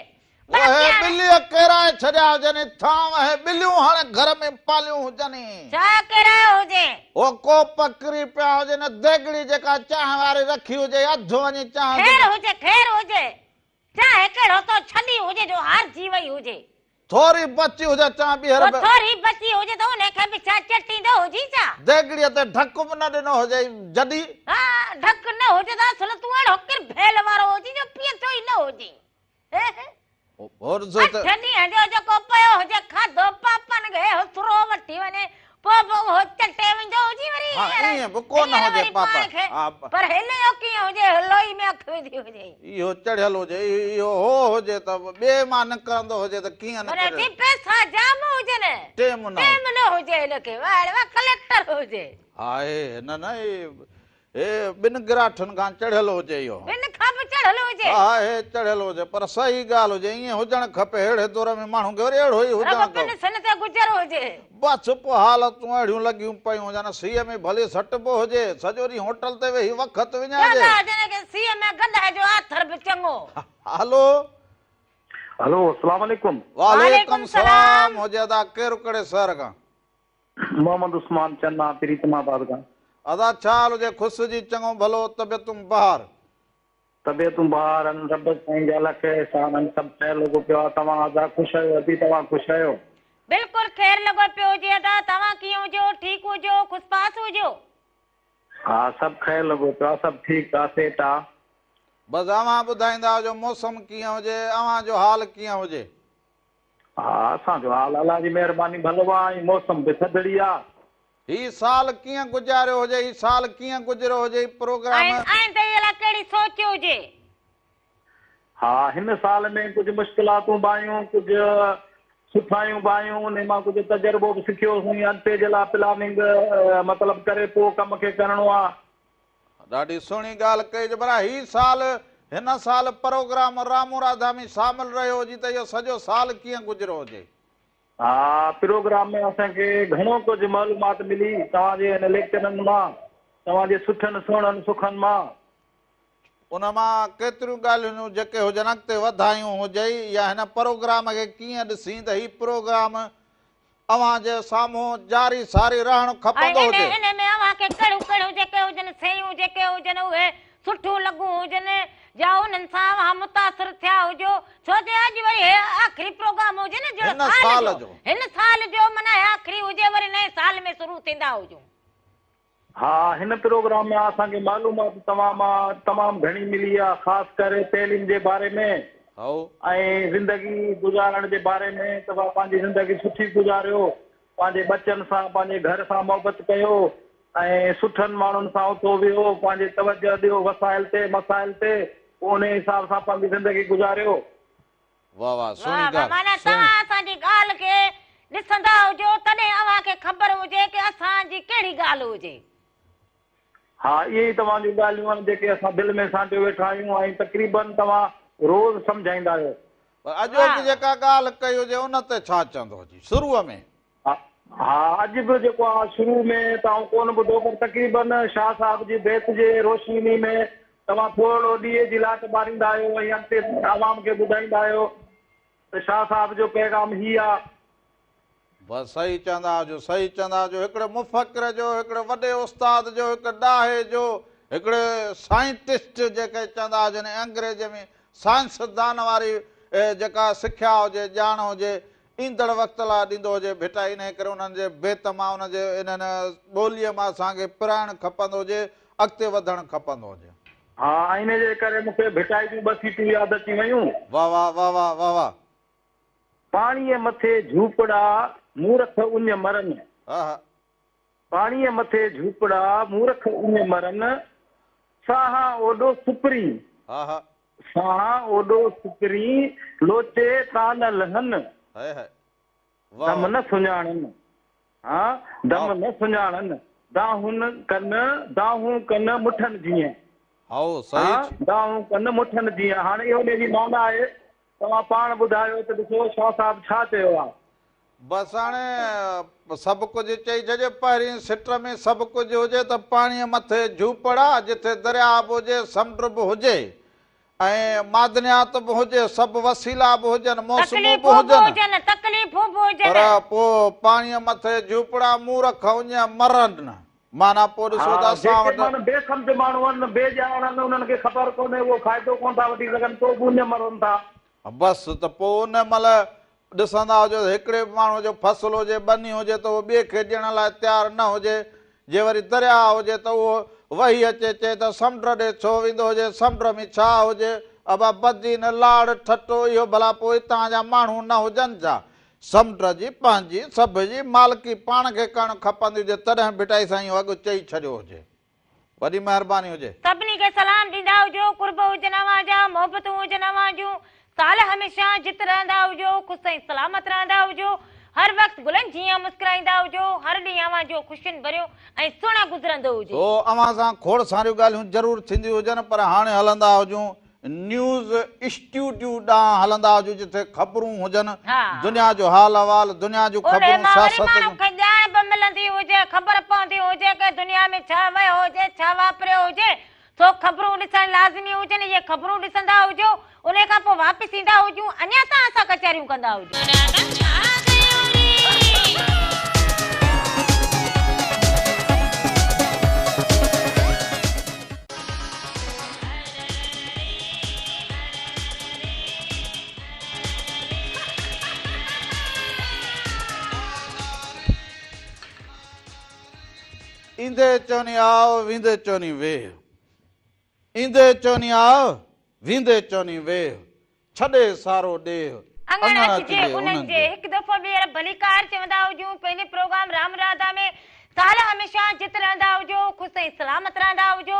اهي ٻليء ڪيرائي ڇڏيا هجن ٿانو اهي ٻليون هاڻي گهر ۾ پاليون هجن. ڇا ڪيرايو هجي؟ هو ڪوپ ڪري پيا هجن ديڳڙي جيڪا چانهه واري رکي هجي اڌ وڃي چانهه جي. خير هجي خير هجي چانهه ڪهڙو تو ڇڏي هجي جو هارجي وئي هجي. ٿوري بچي هجي چانهه ٻيهر به. پوء ٿوري بچي هجي ته انهي کي به ڇا چٽيندو هجين ڇا؟ ديڳڙيء تي ڍڪ به نه ڏنو هجئي جڏي. ها ڍڪ نه هجي ته اصل تون اهڙو ڪرڀيل وارو هجين جو پيئندو ئي نه هجين. اٺ ڏينهن جو جيڪو پيو هجي کاڌو پاپن کي سرو وٺي وڃي پوء به اهو چٽي ويندو هجي وري ها ائين به ڪو نه هجي پاپا پر هن جو ڪيئن هجي لوئي ۾ اک وڌي هجي. اهو چڙهيل هجي اهو هو هجي ته ٻئي مان نڪرندو هجي ته ڪيئن نڪري. پر جي پئسا جام هجن ٽيم نه هجي هن کي واهه واهه ڪليڪٽر هجي. ها هي نه نه هي ٻن گراٺن کان چڙهيل هجي اهو. ٻن کان به چڙهيل هجي. ها هي چڙهيل هجي پر صحيح ڳالهه هجي ائين هجڻ کپي ههڙي دور ۾ ماڻهو کي وري اهڙو ئي هجڻ رڳو پن کپي. سن تي گذر هجي. بس پوء حالتون اهڙيون لڳيون پيون هجن سيء ۾ ڀلي سٽبو هجي سڄو ڏينهن هوٽل تي ويهي وقت وڃائجي. چوندا هجن ڪي سيء ۾ گڏهه جو آٿر به چڱو. هلو. هلو السلام عليڪم. وعليڪم سلام هجي ادا ڪير ڪهڙي شهر کان. محمد عثمان چنا پريتم آباد کان. ادا ڇا حال هجي خوش هجي چڱو ڀلو طبيعتون بهار. طبيعتون بهار آهن رب سائين جا لک احسان آهن سڀ خير لڳو پيو آهي توهان ادا خوش آهيو ادي توهان خوش آهيو. بلڪل خير لڳو پيو هجي ادا توهان ڪيئن هجو ٺيڪ هجو خوش باش هجو. ها سڀ خير لڳو پيو آهي سڀ ٺيڪ آهي سيٽ آهي. بس اوهان ٻڌائيندا هجو موسم ڪيئن هجي اوهان جو حال ڪيئن هجي. ها اسان جو حال الله جي مهرباني ڀلو آ ۽ موسم به ٿڌڙي آ. هي سال ڪيئن گذاريو هجي هي سال ڪيئن گذريو هجي هي پروگرام. ۽ آئنده جي لاء ڪهڙي سوچ هجي. ها هن سال ۾ ڪجهه مشڪلاتون به آيون ڪجهه سٺايون به آيون انهي مان ڪجهه تجربو به سکيوسون اڳتي جي لاء پلاننگ مطلب ڪري پوء ڪم کي ڪرڻو آ. ڏاڍي سهڻي ڳالهه ڪئي جو ڀلا هي سال هن سال پروگرام رامو راڌا ۾ شامل رهيو هجي ته اهو سڄو سال ڪيئن گذريو هجي. ها پروگرام ۾ اسان کي گهڻو ڪجهه معلومات ملي توهان جي هن ليڪچرن مان توهان جي سٺن سهڻن سخن مان. ان مان ڪيتريون ڳالهيون جيڪي هجن اڳتي وڌايون هجئي يا هن پروگرام کي ڪيئن ڏسين ته هي پروگرام اوهان جي سامهون جاري ساري رهڻ کپندو ۽ هجي. انهي ۾ اوهان کي ڪهڙيون ڪهڙيون جيڪي هجن شيون جيڪي هجن اهي سٺيون لڳون هجن يا انهن سان اوهان متاثر ٿيا هجو ڇو جو اڄ وري هي آخري پروگرام هجي نه جهڙو هن سال جو هن سال جو معنيٰ هي آخري هجي وري نئين سال ۾ شروع ٿيندا هجون. ها هن پروگرام ۾ اسان کي معلومات توهان مان تمام گهڻي ملي آ خاص ڪري تعليم جي باري ۾. هائو. ۽ زندگي گذارڻ جي باري ۾ ته ڀا پنهنجي زندگي سٺي گذاريو، پنهنجي ٻچن سان پنهنجي گهر سان محبت ڪيو ۽ سٺن ماڻهن سان اٿو ويهو، پنهنجي توجه ڏيو وسائل تي مسائل تي پوء انهي حساب سان پنهنجي زندگي گذاريو. واه واه سهڻي واه واه ڳالهه معنيٰ سهڻي. توهان اسان جي ڳالهه کي ڏسندا هجو تڏهن اوهان کي خبر هجي ڪي اسان جي ڪهڙي ڳالهه هجي. ها اهي ئي توهان جون ڳالهيون آهن جيڪي اسان دل ۾ سانڍيو ويٺا آهيون ۽ تقريبن توهان روز سمجهائيندا آهيو. پر اڄوڪي جيڪا ڳالهه ڪئي هجي ان تي ڇا چوندو هجي شروع ۾. ها اڄ به جيڪو آ شروع ۾ ته آئون ڪونه ٻڌو پر تقريبن شاهه صاحب جي بيت جي روشني ۾ توهان ٿورڙو ڏيئي جي لاٽ ٻاريندا آهيو ۽ اڳتي عوام کي ٻڌائيندا آهيو ته شاهه صاحب جو پيغام هي آ. بس صحيح چوندا هجو صحيح چوندا هجو هڪڙي مفڪر جو هڪڙي وڏي استاد جو هڪ ڏاهي جو هڪڙي سائنٽسٽ جيڪي چوندا هجن انگريزي ۾ سائنسدان واري جيڪا سکيا هجي ڄاڻ هجي ايندڙ وقت لاء ڏيندو هجي ڀٽائي انهي ڪري انهن جي بيت مان انهن جي انهن ٻوليء مان اسان کي پرائڻ کپندو هجي اڳتي وڌڻ کپندو هجي. ها انهي جي ڪري مون کي ڀٽائي جون ٻه سٽون ياد اچي ويون. واه واه واه واه واه واه. پاڻيء مٿي جهوپڙا، مورک اڃ مرن. آها. پاڻيء مٿي جهوپڙا، مورک اڃ مرن، ساهان اوڏو سپرين. آها. ساهان اوڏو سپرين، لوچي تان نه لهن. High high. واه دم واه. نه سڃاڻن. ها دم نه سڃاڻن، دانهون ڪن، دانهون ڪن مٺن جيئن. هائو ها صحيح ٿي. دانهون ڪن مٺن جيئن. هاڻي اهو ان جي معنيٰ آهي. توهان پاڻ ٻڌايو ته ڏسو شاهه صاحب ڇا چيو آهي. بس هاڻي سڀ ڪجهه چئي ڇڏجي. پهرين سٽ ۾ سڀ ڪجهه هجي ته پاڻيء مٿي جهوپڙا، جٿي درياء به هجي، سمنڊ به هجي ۽ معدنيات به هجي، سڀ وسيلا به هجن، موسمون به تڪليفون به هجن. هجن، تڪليفون به هجن. پر پوء پاڻيء مٿي جهوپڙا، مورک اڃ مرن. معنيٰ پوء ڏسو ته ها، اسان جيڪي وٽ. معنيٰ بي سمجهه ماڻهو آهن، بي ڄاڻ آهن، انهن کي خبر ڪونهي، اهو فائدو ڪونه ٿا وٺي سگهن، پوء به اڃ مرن ٿا. بس ته پوء ان مهل ڏسندا هجو ته هڪڙي به ماڻهوء جو فصل هجي، ٻني هجي ته اهو ٻئي کي ڏيڻ لاء تيار نه هجي. جي وري درياهه هجي ته اهو وهي اچي چئي ته سمنڊ ڏي ڇو ويندو هجي، سمنڊ ۾ ڇا هجي؟ ابا بدين، لاڙ، ٺٽو اهو ڀلا پوء اتان جا ماڻهو نه هجن ڇا؟ سمنڊ جي پنهنجي، سڀ جي، مالڪي پاڻ کي ڪرڻ کپندي هجي تڏهن ڀٽائي سائين اهو اڳ چئي ڇڏيو هجي. وڏي مهرباني هجي. سڀني کي سلام ڏيندا هجو، قرب هجن اوهان جا، محبتون هجن اوهان جون، سال هميشه جت رهندا هجو، خوش ۽ سلامت رهندا هجو، هر وقت گلن جيان مسڪرائيندا هجو، هر ڏينهن اوهان جو خوشين ڀريو ۽ سهڻا گذرندو هجي. سو اوهان سان کوڙ ساريون ڳالهيون ضرور ٿينديون هجن پر هاڻي هلندا هجون نيوز اسٽوڊيو ڏانهن هلندا هجون جتي خبرون هجن، دنيا جو حال احوال، دنيا جون انهي خبرون، مان وري سياست ماڻهو جون. کي ڄاڻ به ملندي هجي، خبر پوندي هجي ڪه دنيا ۾ ڇا وهيو هجي، ڇا واپريو هجي، سو خبرون ڏسڻ لازمي هجن، اهي خبرون ڏسندا هجو، انهي کان پوء واپس ايندا هجون، اڃا توهان سان ڪچهريون ڪندا هجون. ايندي چوني آء ويندي چوني ويهه ايندي چوني آء ويندي چوني ويهه ڇڏي سارو ڏيهه اڱڻ اچجي انهن جي. هڪ دفعو ٻيهر ڀليڪار چوندا هجون پنهنجي پروگرام رام راڌا ۾ سال هميشه جت رهندا هجو خوش ۽ سلامت رهندا هجو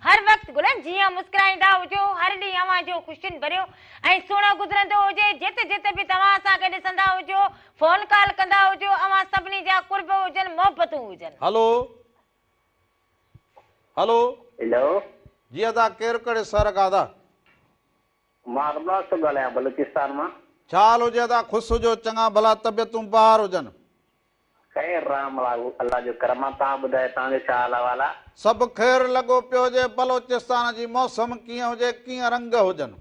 هر وقت گلن جيان مسڪرائيندا هجو، هر ڏينهن اوهان جو خوشين ڀريو ۽ سهڻو گذرندو هجي، جت جت به توهان اسان کي ڏسندا هجو، فون ڪال ڪندا هجو، اوهان سڀني جا قرب هجن، محبتون هجن. هلو هلو. هيلو. جي ادا ڪير ڪهڙي شهر کان ادا. مان ارباز ٿو ڳالهايان بلوچستان مان. ڇا حال هجي ادا خوش هجو چڱا ڀلا طبيعتون بهار هجن. خير رام الله جو ڪرم آ توهان ٻڌايو توهان جو ڇا حال احوال آ. سڀ خير لڳو پيو هجي بلوچستان جي موسم ڪيئن هجي ڪيئن رنگ هجن.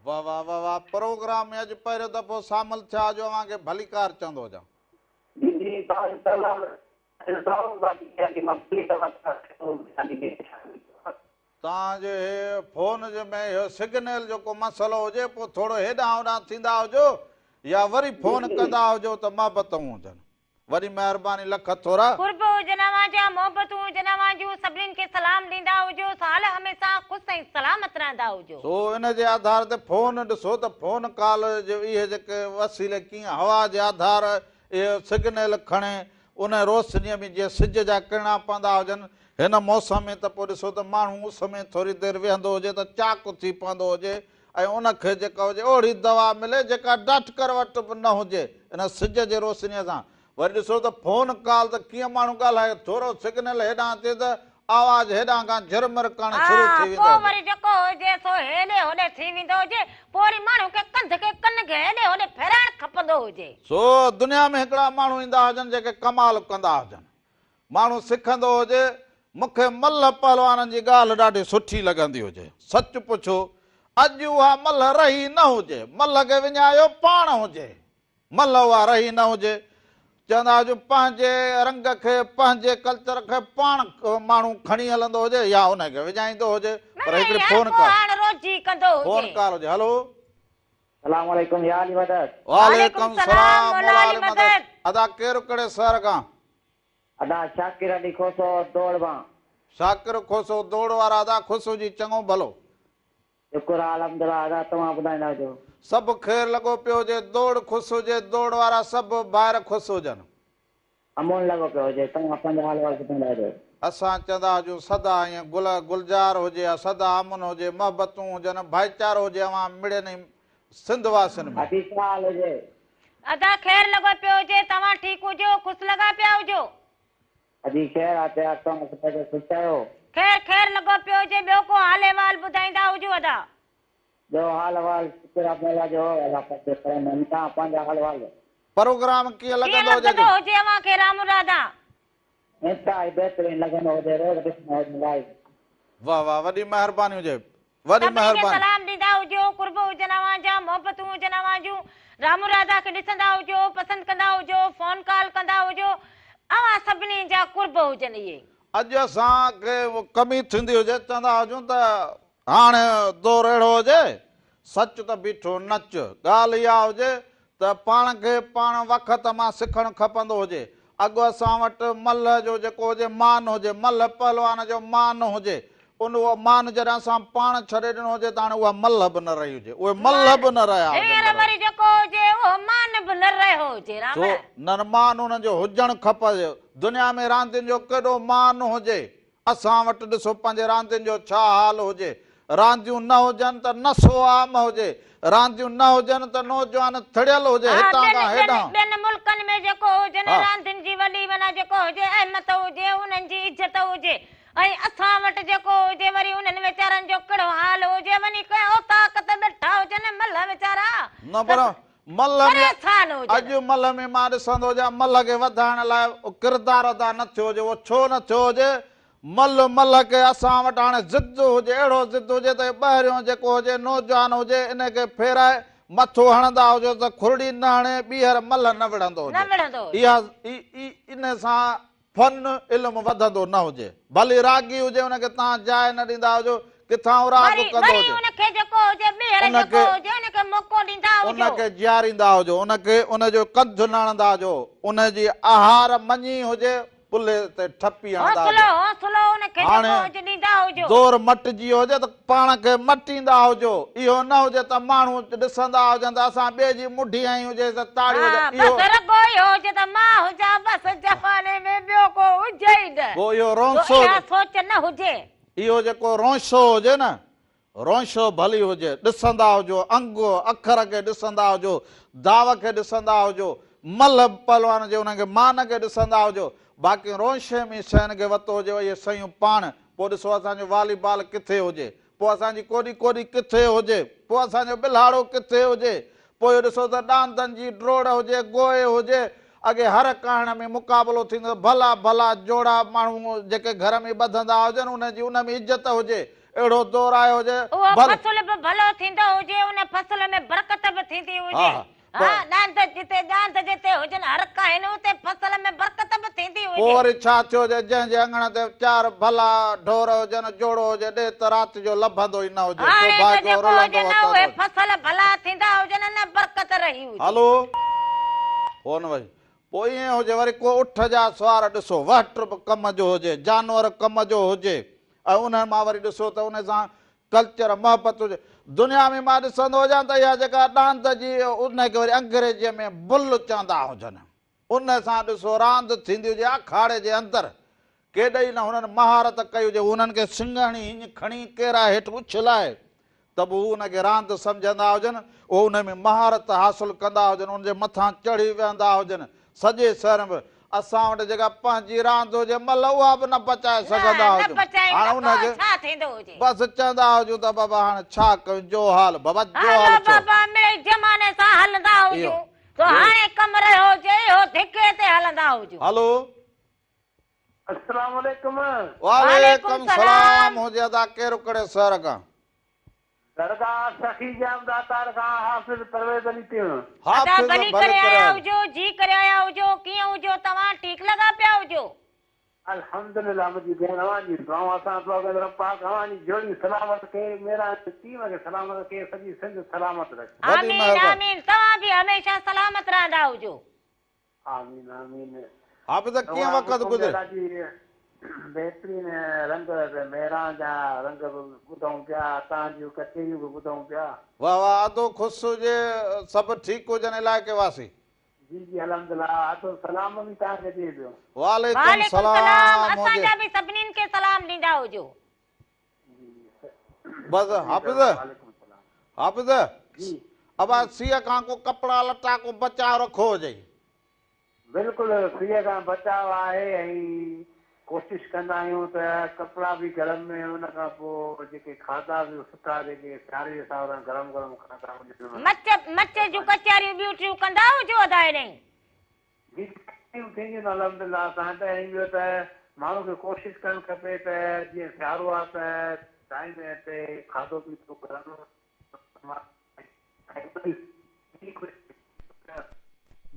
واه واه واه واه پروگرام ۾ اڄ پهريون دفعو شامل ٿيا جو اوهان کي ڀليڪار چوندو هجان. توهان جي هي فون جي ۾ اهو سگنل جو ڪو مسئلو هجي پوء ٿورو هيڏانهن هوڏانهن ٿيندا هجو يا وري فون ڪندا هجو ته محبتون هجن. وڏي مهرباني لک ٿورا. قرب هجن اوهان جا محبتون هجن اوهان جون سڀنين کي سلام ڏيندا هجو سال هميشه خوش ۽ سلامت رهندا هجو. سو ان جي آڌار تي فون ڏسو ته فون ڪال جو اهي جيڪي وسيلي ڪيئن هوا جي آڌار اهي سگنل کڻي ان روشنيء ۾ جيئن سج جا ڪرڻا پوندا هجن هن موسم ۾ ته پوء ڏسو ته ماڻهو اس ۾ ٿوري دير ويهندو هجي ته چاق ٿي پوندو هجي ۽ ان کي جيڪا هجي اهڙي دوا ملي جيڪا ڊاڪٽر وٽ به نه هجي ان سج جي روشنيء سان وري ڏسو ته فون ڪال ته ڪيئن ماڻهو ڳالهائي ٿورو سگنل هيڏانهن اچي ته آواز هيڏانهن کان جهرمر ڪرڻ شروع ها ٿي ويندو پوء هجي. وري جيڪو هجي سو هيڏي هوڏي ٿي ويندو هجي پوء وري ماڻهو کي ڪنڌ کي ڪن کي هيڏي هوڏي ڦيرائڻ کپندو هجي. سو دنيا ۾ هڪڙا ماڻهو ايندا هجن جيڪي ڪمال ڪندا هجن. ماڻهو سکندو هجي، مون کي ملهه پهلوانن جي ڳالهه ڏاڍي سٺي لڳندي هجي. سچ پڇو، اڄ اها ملهه رهي نه هجي. ملهه کي وڃايو پاڻ هجي. ملهه اها رهي نه هجي. چوندا هجون پنهنجي رنگ کي، پنهنجي ڪلچر کي پاڻ ماڻهو کڻي هلندو هجي يا ان کي وڃائيندو هجي. پر هڪڙي فون ڪال. فون ڪال هجي. هلو. سلام عليڪم يا علي مدد. وعليڪم سلام مولا علي مدد. ادا ڪير ڪهڙي شهر کان. ادا شاڪر علي کوسو دوڙ مان. شاڪر کوسو دوڙ وارا ادا خوش هجي چڱو ڀلو. شڪر آ الحمدلله ادا توهان ٻڌائيندا هجو. سڀ خير لڳو پيو هجي دوڙ خوش هجي دوڙ وارا سڀ ڀائر خوش هجن. امن لڳو پيو هجي توهان پنهنجو حال احوال ٻڌائيندا هجو. اسان چوندا هجون سدا ائين گل گلزار هجي ها سدا امن هجي محبتون هجن ڀائيچارو هجي اوهان مڙين ۽ سنڌ واسين ۾. ادي ڇا حال هجي. ادا خير لڳو پيو هجي توهان ٺيڪ هجو خوش لڳا پيا هجو. ادي خير آ پيار توهان ٻڌايو خوش آهيو. خير خير لڳو پيو هجي ٻيو ڪو حال احوال ٻڌائيندا هجو ادا. ٻيو حال احوال شڪر آ مولا جو الله پاڪ جو ڪرم آهن توهان پنهنجا حال احوال. پروگرام ڪيئن ڪيئن لڳندو هجي لڳندو هجي اوهان کي رام راڌا. انتهائي بهترين لڳندو هجي روز ڏسندا هجون لائيو. واه واه وڏي مهرباني هجي وڏي سڀني کي مهرباني. سلام ڏيندا هجو قرب هجن اوهان جا محبتون هجن اوهان جون رام راڌا کي ڏسندا هجو پسند ڪندا هجو فون ڪال ڪندا هجو اوهان سڀني جا قرب هجن اهي. اڄ اسان کي ڪمي ٿيندي هجي چوندا هجون ته هاڻ دور اهڙو هجي، سچ ته بيٺو نچ. ڳالهه اها هجي ته پاڻ کي پاڻ وقت مان سکڻ کپندو هجي. اڳ اسان وٽ ملهه جو جيڪو هجي مان هجي، ملهه پهلوان جو مان هجي. ان اهو مان جڏهن اسان پاڻ ڇڏي ڏنو هجي ته هاڻي اها ملهه به نه رهي هجي. اهي ملهه به نه رهيا هجن هينئر برابر. وري جيڪو هجي اهو مان به نه رهيو هجي. رام. سو نه مان انهن جو هجڻ کپي. دنيا ۾ راندين جو ڪيڏو مان هجي. اسان وٽ ڏسو پنهنجي راندين جو ڇا حال هجي. رانديون نه هجن ته نشو عام هجي. رانديون نه هجن ته نوجوان ٿڙيل هجي ها هتان ٻين کان ٻين هيڏانهن. ٻين ملڪن ۾ جيڪو هجن ها. راندين جي وڏي معنيٰ جيڪو هجي اهميت هجي انهن جي عزت هجي ۽ اسان وٽ جيڪو هجي وري انهن ويچارن جو ڪهڙو حال هجي وڃي ڪنهن اوطاق تي ويٺا هجن ملهه ويچارا نه ته پر ملهه ۾ پريشان هجن. اڄ ملهه ۾ مان ڏسندو هجان ملهه کي وڌائڻ لاء ڪردار ادا نه ٿيو هجي اهو ڇو نه ٿيو هجي ملهه ملهه کي اسان وٽ هاڻي ضد هجي اهڙو ضد هجي ته ٻاهريون جيڪو هجي نوجوان هجي ان کي ڦيرائي مٿو هڻندا هجو ته کرڙي نه هڻي ٻيهر ملهه نه وڙهندو نه هجي وڙهندو هجي. اها ان سان فن علم وڌندو نه هجي. ڀلي راڳي هجي ان کي توهان جاء نه ڏيندا هجو، ڪٿان هو راڳ وري ڪندو وري هجي. ان کي جيڪو هجي ٻيهر ان جيڪو کي هجي ان کي موقعو ڏيندا ان هجو. کي جياريندا هجو، ان کي ان جو ڪنڌ نه هڻندا هجو، ان جي آهار مڃي هجي پلي تي ٺپي هڻندا حوصلو هجو. حوصلو ان کي جيڪو هاڻي هجي ڏيندا هجو. دور مٽجي ويو هجي ته پاڻ کي مٽيندا هجو، اهو نه هجي ته ماڻهو ڏسندا هجن ته اسان ٻئي جي مڍي هنئي هجي ته تاڙي ها هجي، بس اهو رڳو اهو هجي ته مان هجان بس زماني ۾ ٻيو ڪو هجي ئي نه. پوء اهو جو رونسو اها سوچ نه هجي. اهو جيڪو رونشو هجي نه، رونشو ڀلي هجي، ڏسندا هجو، انگ اکر کي ڏسندا هجو، داو کي ڏسندا هجو، ملهه پهلوان جي انهن کي مان کي ڏسندا هجو، باقي رونشي ۾ شين کي وتو هجي اهي شيون پاڻ، پوء ڏسو اسان جو والي بال ڪٿي هجي، پوء اسان جي ڪوڏي ڪوڏي ڪٿي هجي، پوء اسان جو ٻلهاڙو ڪٿي هجي، پوء اهو ڏسو ته ڏاندن جي ڊوڙ هجي، گوئي هجي، اڳي هر ڪاهڻ ۾ مقابلو ٿيندو ته ڀلا ڀلا جوڙا ماڻهو جيڪي گهر ۾ ٻڌندا هجن انهن جي ان ۾ عزت هجي، اهڙو دور آيو هجي، اهو ڀل. فصل به ڀلو ٿيندو هجي، ان فصل ۾ برڪت به ٿيندي هجي. ها ها ڏاند جتي ڏاند جتي هجن هر ڪاهن اتي فصل ۾ برڪت به ٿيندي پوء هجي. وري ڇا ٿيو جي جنهن جي اڱڻ تي چار ڀلا ڍور هجن، جوڙو هجي، ڏي ته رات جو لڀندو ئي نه هجي، ڪو هاڻي ته ڀاڳيو جيڪو رلندو هجي نه وتندو اهي هجي. فصل ڀلا ٿيندا هجن نه برڪت رهي هجي. هلو فون وئي. پوء ائين هجي وري ڪو اٺ جا سوار ڏسو وهٽ به ڪم جو هجي جانور ڪم جو هجي ۽ انهن مان وري ڏسو ته ان سان ڪلچر محبت هجي دنيا ۾ مان ڏسندو هجان ته اها جيڪا ڏاند جي ان کي وري انگريزيء ۾ بل چوندا هجن ان سان ڏسو راند ٿيندي هجي آکاڙي جي اندر ڪيڏي نه هنن مهارت ڪئي هجي هو انهن کي سڱ هڻي هينئن کڻي ڪيرائي هيٺ اڇلائي ته به هو ان کي راند سمجهندا هجن، اهو ان ۾ مهارت حاصل ڪندا هجن، ان جي مٿان چڙهي ويهندا هجن، سڄي شهر ۾ اسان وٽ جيڪا پنهنجي راند هجي ملهه اها به نه پچائي سگهندا نه هجون، پچائين هاڻ ته ان پوء کي ڇا ٿيندو هجي. بس چوندا هجون ته بابا هاڻ ڇا ڪيون جو حال، بابا جو هلو حال ڇو؟ بابا مڙئي زماني سان هلندا اهو هجون سو اهو هاڻي ڪم رهيو هجي اهو ڌڪي تي هلندا هجون. هلو. السلام عليڪم. وعليڪم وعليڪم سلام سلام. هجي ادا ڪير ڪهڙي شهر کان. درگاهه سخي ڄام ڏاتار کان حافظ پرويز علي تيڻ. ادا حافظ ڀلي ڀلي ڪري ڪري آيا آيو. هجو جي ڪري آيا هجو ڪيئن هجو توهان ٺيڪ لڳا پيا هجو. الحمدلله منهنجي ڀيڻ اوهان جي دعائون اسان دعا ڪندڙ رب پاڪ اوهان جي جوڙي سلامت رکي ميران جي ٽيم کي سلامت رکي سڄي سنڌ سلامت رکي. وڏي آمين مهرباني. آمين توهان به هميشه سلامت رهندا هجو. آمين آمين حافظ ڪيئن اوهان وقت حڪم گذري. ادا جي بهترين رنگ مهراڻ جا رنگ به ٻڌون پيا توهان جون ڪچهريون به ٻڌون پيا. واه واه ادو خوش هجي سڀ ٺيڪ هجن علائقي واسي. جي جي الحمدلله ادو سلام به توهان کي ڏئي پيو. وعليڪم وعليڪم سلام سلام اسان هجي. جا به سڀنين کي سلام ڏيندا هجو. جي بس جي حافظ وعليڪم سلام حافظ جي ابا سيء کان ڪو ڪپڙا لٽا ڪو بچاء رکو هجئي. بلڪل سيء کان بچاء آهي ۽ ڪوشش ڪندا آهيون ته ڪپڙا به گرم ۾ ان کان پوء جيڪي کاڌا به سٺا جيڪي سياري جي حساب سان گرم گرم کاڌا هجن. مچ مچ جون ڪچهريون ٻيون ٽيون ڪندا هجو ادا هيڏانهن. جي ڪچهريون ٿينديون آهن الحمدلله اسان وٽ ۽ ٻيو ته ماڻهو کي ڪوشش ڪرڻ کپي ته جيئن سيارو آهي ته ٽائيم تي کاڌو پيتو گرم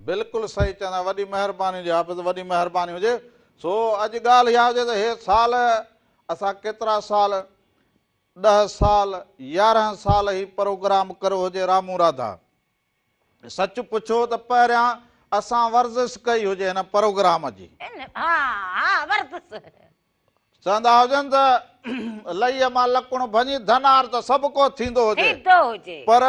بلڪل صحيح چوندا وڏي مهرباني هجي حافظ وڏي مهرباني هجي سو اڄ ڳالهه اها هجي ته هي سال اسان ڪيترا سال ڏهه سال 11 سال هي پروگرام ڪريو هجي رامو راڌا سچ پڇو ته پهريان اسان ورزش ڪئي هجي هن پروگرام جي. ها ها ورزش. چوندا هجن ته لئيء مان لڪڻ ڀڃي ڌنار ته سڀ ڪو ٿيندو هجي. ٿيندو هجي. پر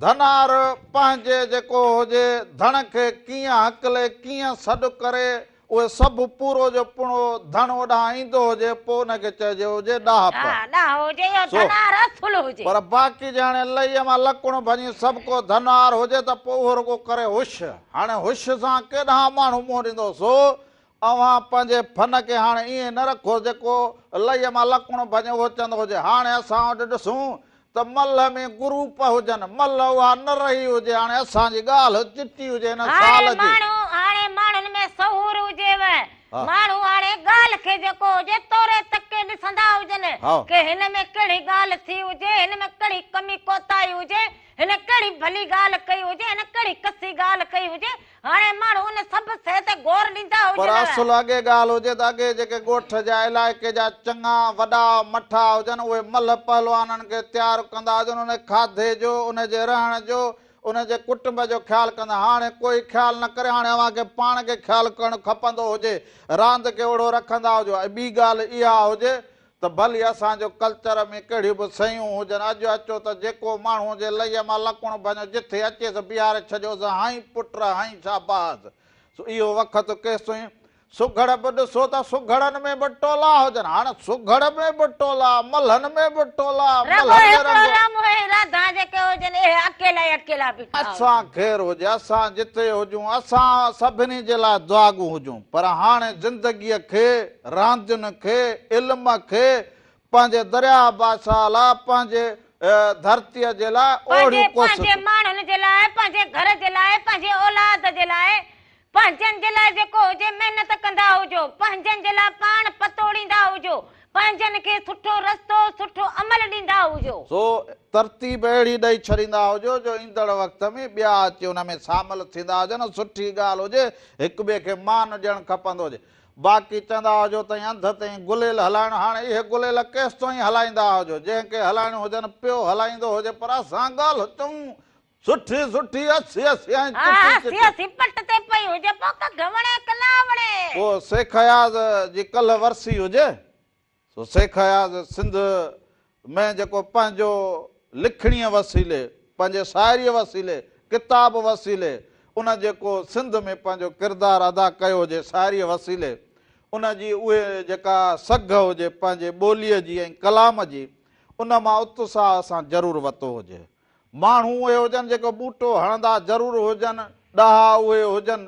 ڌنار پنهنجي جيڪو هجي ڌڻ کي ڪيئن هڪلي ڪيئن سڏ ڪري اهي سڀ پورو جو پڻو ڌڻ اوڏانهن ايندو هجي پوء ان کي چئجي هجي ڏاهپ. ها ڏاهو هجي يا سو ڌنار اصل هجي. پر باقي جي هاڻي لئيء مان لڪڻ ڀڃي سڀ ڪو ڌنار هجي ته پوء اهو رڳو ڪري هش. هاڻي هش سان ڪيڏانهن ماڻهو منهن ڏيندو سو اوهان پنهنجي فن کي هاڻي ائين نه رکو جيڪو لئيء مان لڪڻ ڀڃي اهو چوندو هجي هاڻي اسان وٽ ڏسون ته ملهه ۾ گروپ هجن، ملهه اها نه رهي هجي، هاڻي اسان جي ڳالهه چٽي هجي هن هاڻي سال جي. ماڻهو هاڻي ماڻهن ۾ شعور هجيو، ها. ماڻهو هاڻي ڳالهه کي جيڪو هجي توري تڪي ڏسندا هجن ها. ڪي هن ۾ ڪهڙي ڳالهه ٿي هجي، هن ۾ ڪهڙي ڪمي ڪوتاهي هجي، هن ڪهڙي ڀلي ڳالهه ڪئي هجي، هن ڪهڙي ڪسي ڳالهه ڪئي هجي، هاڻي ماڻهو ان سڀ شيء تي غور ڏيندا پر هجن. اصل اڳي ڳالهه هجي ته اڳي جيڪي ڳوٺ جا علائقي جا چڱا وڏا مٺا هجن اهي ملهه پهلوانن کي تيار ڪندا هجن ان کاڌي جو ان جي رهڻ جو ان جي ڪٽنب جو خيال ڪندا هاڻي ڪوئي خيال نه ڪري هاڻي اوهان کي پاڻ کي خيال ڪرڻ کپندو هجي راند کي اوڙو رکندا هجو ۽ ٻي ڳالهه اها هجي ته ڀلي اسان جو ڪلچر ۾ ڪهڙيون به شيون هجن، اڄ اچو ته جيڪو ماڻهو جي لئيء مان لڪڻ ڀڃو، جٿي اچيس بيهاري ڇڏيوس، هائين پٽ، هائين شاباس. سو اهو وقت ڪيستائين؟ سگهڙ به ڏسو ته سگهڙن ۾ به ٽولا هجن. هاڻ سگهڙ ۾ به ٽولا، ملهن ۾ به ٽولا، رڳو ملهن ۾ هڪڙو رنگ. رامو ۽ راڌا جيڪي هجن، اهي اڪيلا ئي اڪيلا بيٺا هجن. اسان خير هجي، اسان جتي هجون، اسان سڀني جي لاء دعاگو هجون، پر هاڻي زندگيء کي راندين کي، علم کي، پنهنجي درياهه بادشاهه لاء، پنهنجي ڌرتيء جي لاء پنهنجي اوڙيون پنهنجي ڪوششون. ماڻهن جي لاء، پنهنجي گهر جي لاء، پنهنجي اولاد جي لاء، پنهنجن جي لاء جيڪو هجي محنت ڪندا هجو، پنهنجن جي لاء پاڻ پتوڙيندا هجو، پنهنجن کي سٺو رستو، سٺو عمل ڏيندا هجو. سو ترتيب اهڙي ڏئي ڇڏيندا هجو جو ايندڙ وقت ۾ ٻيا اچي ان ۾ شامل ٿيندا هجن، سٺي ڳالهه هجي، هڪ ٻئي کي مان ڏيڻ کپندو هجي. باقي چوندا هجو تئين انڌ تئين گليل هلائڻ، هاڻي اهي گليل ڪيستائين هلائيندا هجو، جنهن کي هلائڻيون هجن پيو هلائيندو هجي پر اسان ڳالهه چئون سٺي سٺي اسي اسي ۽ ها چٽي اسي چٽي. اسي پٽ تي پئي هجي پوء ڪگهه وڻي ڪه نه وڻي. پوء شيخ اياز جي ڪلهه ورسي هجي سو شيخ اياز سنڌ ۾ جيڪو پنهنجو لکڻيء وسيلي، پنهنجي شاعريء وسيلي، ڪتاب وسيلي ان جيڪو سنڌ ۾ پنهنجو ڪردار ادا ڪيو هجي شاعريء وسيلي ان جي اهي جيڪا سگهه هجي پنهنجي ٻوليء جي ۽ ڪلام جي ان مان اتساهه اسان ضرور وتو هجي. ماڻهو اهي هجن جيڪو ٻوٽو هڻندا ضرور هجن، ڏاها اهي هجن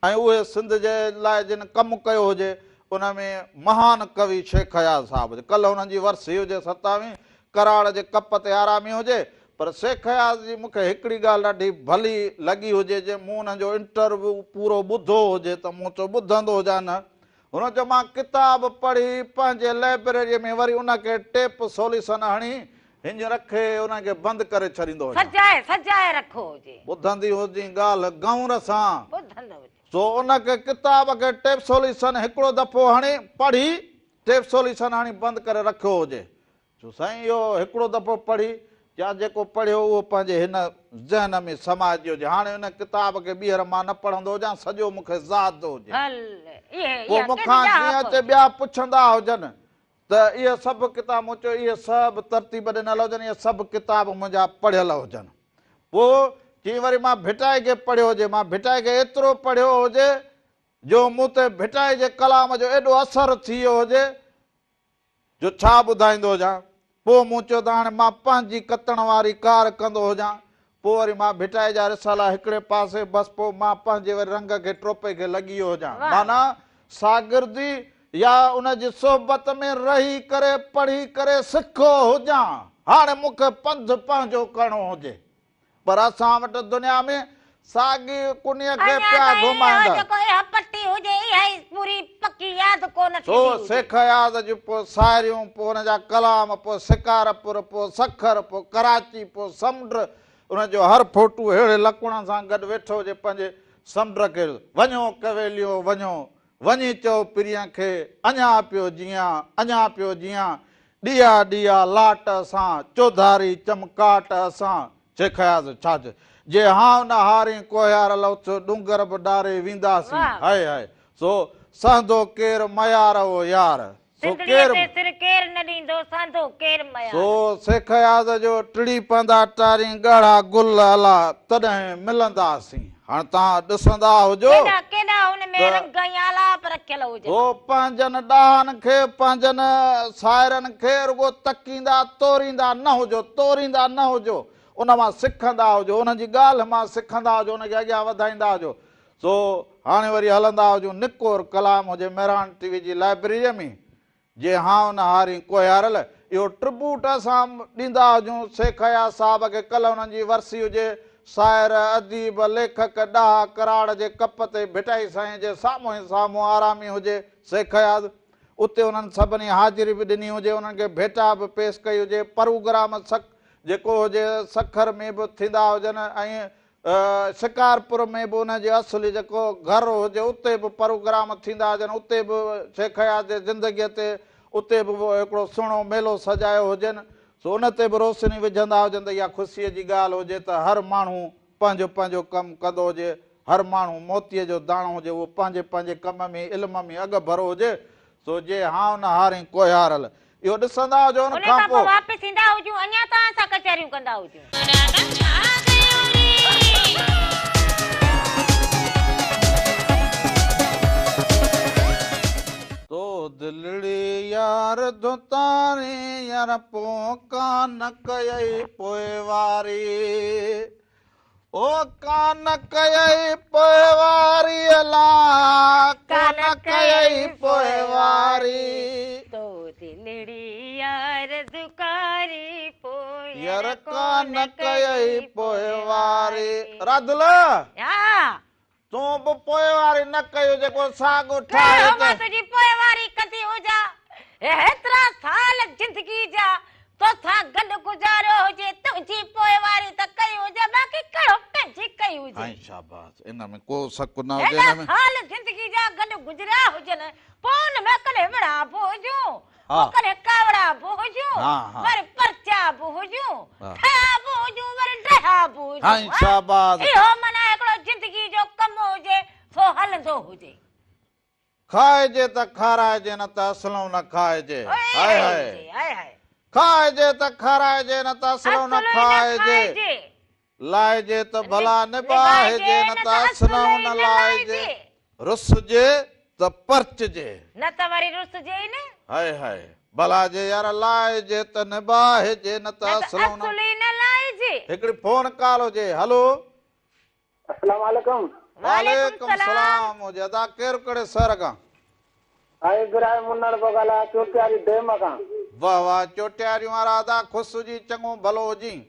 ۽ اهي سنڌ جي لاء جن ڪم ڪيو هجي ان ۾ مهان ڪوي شيخ اياز صاحب هجي. ڪلهه انهن جي ورسي هجي ستاوين ڪراڙ جي ڪپ تي آرامي هجي پر شيخ اياز جي مون کي هڪڙي ڳالهه ڏاڍي ڀلي لڳي هجي جي مون انهن جو انٽرويو پورو ٻڌو هجي ته مون چيو ٻڌندو هجان نه هن چيو مان ڪتاب پڙهي پنهنجي لئبريريء ۾ وري ان کي ٽيپ سوليسن هڻي هنج رکي ان کي بند ڪري ڇڏيندو هجان. سجائي سجائي رکو هجي. ٻڌندي هجين ڳالهه گئونر سان. ٻڌندو هجي. سو ان کي ڪتاب کي ٽيپ سوليسن هڪڙو دفعو هڻي پڙهي ٽيپ سوليسن هڻي بند ڪري رکيو هجي. چيو سائين اهو هڪڙو دفعو پڙهي يا جيڪو پڙهيو اهو پنهنجي هن ذهن ۾ سمائجي هجي. هاڻي ان ڪتاب کي ٻيهر مان نه پڙهندو هجان، سڄو مون کي زاد هجي. پوء مون کان جيئن اچي ٻيا پڇندا هجن ته اهي سڀ ڪتاب مون چيو اهي سڀ ترتيب ڏنل هجن، اهي سڀ ڪتاب منهنجا پڙهيل هجن. پوء چيائين وري مان ڀٽائي کي پڙهيو هجي، مان ڀٽائي کي ايترو پڙهيو هجي جو مون تي ڀٽائي جي ڪلام جو ايڏو اثر ٿي ويو هجي جو ڇا ٻڌائيندو هجان. پوء مون چيو ته هاڻي مان پنهنجي ڪتڻ واري ڪار ڪندو هجان. پوء وري مان ڀٽائي جا رسالا هڪڙي پاسي بس پوء مان پنهنجي وري رنگ کي ٽوپي کي لڳي ويو هجان. معنيٰ شاگردي يا ان جي صحبت ۾ رهي ڪري پڙهي ڪري سکيو هجان. هاڻي مون کي پنڌ پنهنجو ڪرڻو هجي. پر اسان وٽ دنيا ۾ ساڳي ڪنيء کي اڃا پيا تائين اهو گهمائيندا. جيڪو اها پٽي هجي اها ئي پوري پڪي ياد ڪو نه سو ٿيندي هجي. شيخ اياز جون پوء شاعريون، پوء ان جا ڪلام، پوء شڪارپور، پوء سکر، پوء ڪراچي، پوء سمنڊ، ان جو هر فوٽو ههڙي لڪڻ سان گڏ ويٺو هجي پنهنجي سمنڊ کي وڃو ڪويليو وڃو، وڃي چئو پرينء کي اڃا پيو جيان، اڃا پيو جيان، ڏيئا ڏيئا لاٽ اسان، چوڌاري چمڪاٽ اسان، شيخ اياز ڇا چيو؟ جي هانء نه هارين ڪوهيار لوٿ، ڏونگر به ڏاري وينداسين، هاء هاء، سو سهندو ڪير ميار او يار، سو سنڌڙيء ڪير. تي سر ڪير نه ڏيندو، سهندو ڪير ميار. سو شيخ اياز جو ٽڙي پوندا ٽارين ڳاڙها گل الا، تڏهن ملنداسين. هاڻ توهان ڏسندا هجو ڪيڏا ڪيڏا ان ۾ ته. رنگ ۽ آلاپ رکيل هجن. هو پنهنجن ڏاهن کي، پنهنجن شاعرن کي رڳو تڪيندا توريندا نه هجو، توريندا نه هجو، ان مان سکندا هجو، انهن جي ڳالهه مان سکندا هجو، ان کي اڳيان وڌائيندا هجو. سو هاڻي وري هلندا هجون نڪور ڪلام هجي مهراڻ ٽي وي جي لائبريريء ۾. جي هانء نه هارين ڪوهيارل، اهو ٽربوٽ اسان ڏيندا هجون شيخ اياز صاحب کي ڪلهه انهن جي ورسي هجي، شاعر، اديب، ليکڪ، ڏاها ڪراڙ جي ڪپ تي ڀٽائي سائين جي سامهون ئي سامهون آرامي هجي شيخ اياز، اتي انهن سڀني حاضري به ڏني هجي، انهن کي ڀيٽا به پيش ڪئي هجي، پروگرام سک جيڪو هجي سکر ۾ به ٿيندا هجن ۽ شڪارپور ۾ به ان جي اصلي جيڪو گهر هجي اتي به پروگرام ٿيندا هجن اتي به شيخ اياز جي زندگيء تي اتي به هڪڙو سهڻو ميلو سجايو هجين سو ان تي به روشني وجهندا هجن ته اها خوشيء جي ڳالهه هجي ته هر ماڻهو پنهنجو پنهنجو ڪم ڪندو هجي هر ماڻهو موتيء جو داڻو هجي اهو پنهنجي پنهنجي ڪم ۾ علم ۾ اڳڀرو هجي سو جي هانء نه هارين ڪوهيارل اهو ڏسندا هجو ان ان کان کان پوء پوء. واپس ايندا هجون اڃا توهان سان ڪچهريون ڪندا هجون. تو دلڙي يار ڌوتارين يار پوء ڪانه ڪيئي پوئواري. او ڪانه ڪيئي پوئواري الا ڪانه ڪيئي پوئواري. تو دلڙي يار ڌڪاري پوء يار ڪانه ڪيئي پوئواري. راڌل! ها. تون به پوئواري نه ڪيو جيڪو ساڳ ٺاهي ڪهڙو ته. مان تنهنجي پوئواري ڪندي هجان. هيترا سال زندگي جا توسان گڏ گذاريو هجي تنهنجي پوئواري ته ڪئي هجي باقي ڪهڙو پنهنجي ڪئي هجي. سائين شاباس ان ۾ ڪو شڪ نه هجي هيڏا ان ۾. سال زندگي جا گڏ گذريا هجن پوء ان ۾ ڪڏهن وڙها به هجون ها. پوء ڪڏهن ڪاوڙا به هجون ها ها. وري پرچا به هجون ها. ٺهيا به هجون وري ڊهيا ڪامياب هجون. هائين شاباس. اهو معنيٰ هڪڙو زندگي جو ڪم هجي سو هلندو هجي. کائجي ته کارائجي نه ته اصلئون نه کائجي. هائي هائي. کائجي ته کارائجي نه ته اصلئون نه کائجي. لائجي ته ڀلا نباهجي نه ته اصلئون نه لائجي. رسجي ته پرچجي. نه ته وري رسجي ئي نه. هائي هائي. ڀلا جي يار لائجي ته نباهجي نه ته اصلئون نه لائجي. هڪڙي فون ڪال هجي. هلو. السلام عليڪم. وعليڪم السلام هجي ادا ڪير ڪهڙي شهر کان. آء ابراهيم منڙ پيو ڳالهايان چوٽياري ڊيم کان. واه واه چوٽياريون وارا ادا خوش هجين چڱو ڀلو هجين.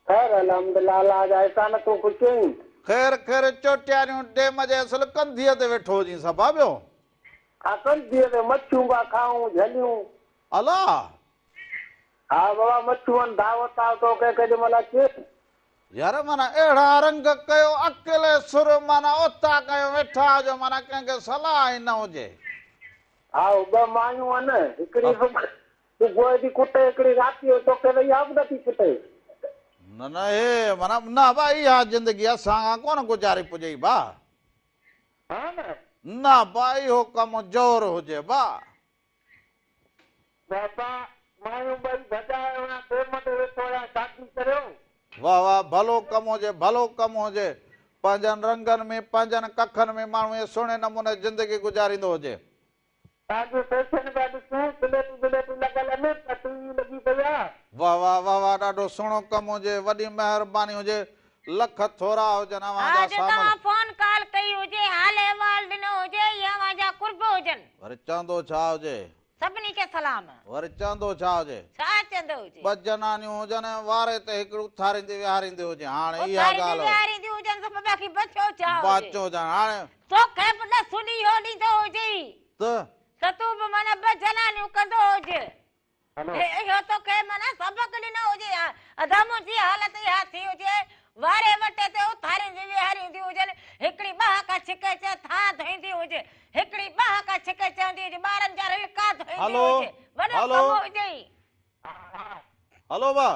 خير الحمدلله الله جا احسان تون خوش آهين. خير خير چوٽياريون ڊيم جي اصل ڪنڌيء تي ويٺو هجين صفا ٻيو. ها ڪنڌيء تي مڇيون پيا کائون جهليون. الا. ها بابا مڇيون آهن دعوت آ توکي ڪيڏي مهل اچ. يار معنيٰ اهڙا رنگ ڪيو اڪيلي سر معنيٰ اوطاق ڪيو ويٺا هجو معنيٰ ڪنهن کي صلاح ئي نه هجي. هائو ٻه مايون آهن هڪڙي صبح جو ٿي ڪٽي هڪڙي رات جو توکي ته اها به نٿي ڪٽي. نه نه هي معنيٰ نه ڀا اها زندگي اسان کان ڪونه گذاري پڄئي ڀا. ها نه. نه ڀا اهو ڪم زور هجي ڀا. بابا مايون ٻئي ڀڄايو آهيان ڊيم تي ويٺو آهيان شادي ڪريو. واه واه ڀلو ڪم هجي ڀلو ڪم هجي پنهنجن رنگن ۾ پنهنجن ڪکن ۾ ماڻهو ائين سهڻي نموني زندگي گذاريندو هجي. توهان جون فيشن پيا ڏسون پليٽون بليٽون لڳل آهن ته ٽي وي لڳي پئي آ. واه واه واه واه ڏاڍو سهڻو ڪم هجي وڏي مهرباني هجي لک ٿورا هجن اوهان ها جا جو سامل. توهان فون ڪال ڪئي هجي حال احوال ڏنو هجي اهي اوهان جا قرب هجن. وري چوندو ڇا هجي. سڀني کي سلام. وري چوندو ڇا هجي. ڇا چوندو هجي. ٻه جنانيون هجن واري تي هڪڙي اٿاريندي ويهاريندي هجي هاڻي اها اٿاريندي ڳالهه. ويهاريندي هجن ته باقي بچيو ڇا هجي. بچيو ڇا هاڻي. توکي به ڏس اهو ڏيندو هجي. ته. ته تون به معنيٰ ٻه جنانيون ڪندو هج. اهو توکي معنيٰ سبق ڏنو هجي ها. ادا منهنجي حالت اها ٿي هجي، واري وٽي تي اٿاريندي ويهارينديون هجن، هڪڙي ٻانهن کان ڇڪي چئي ٿانء ڌوئيندي هجي، هڪڙي ٻانهن کان ڇڪي چوندي هجي ٻارن جا رلڪا ڌوئيندي هجي، وڏو ڪم هجئي. هلو ڀاء.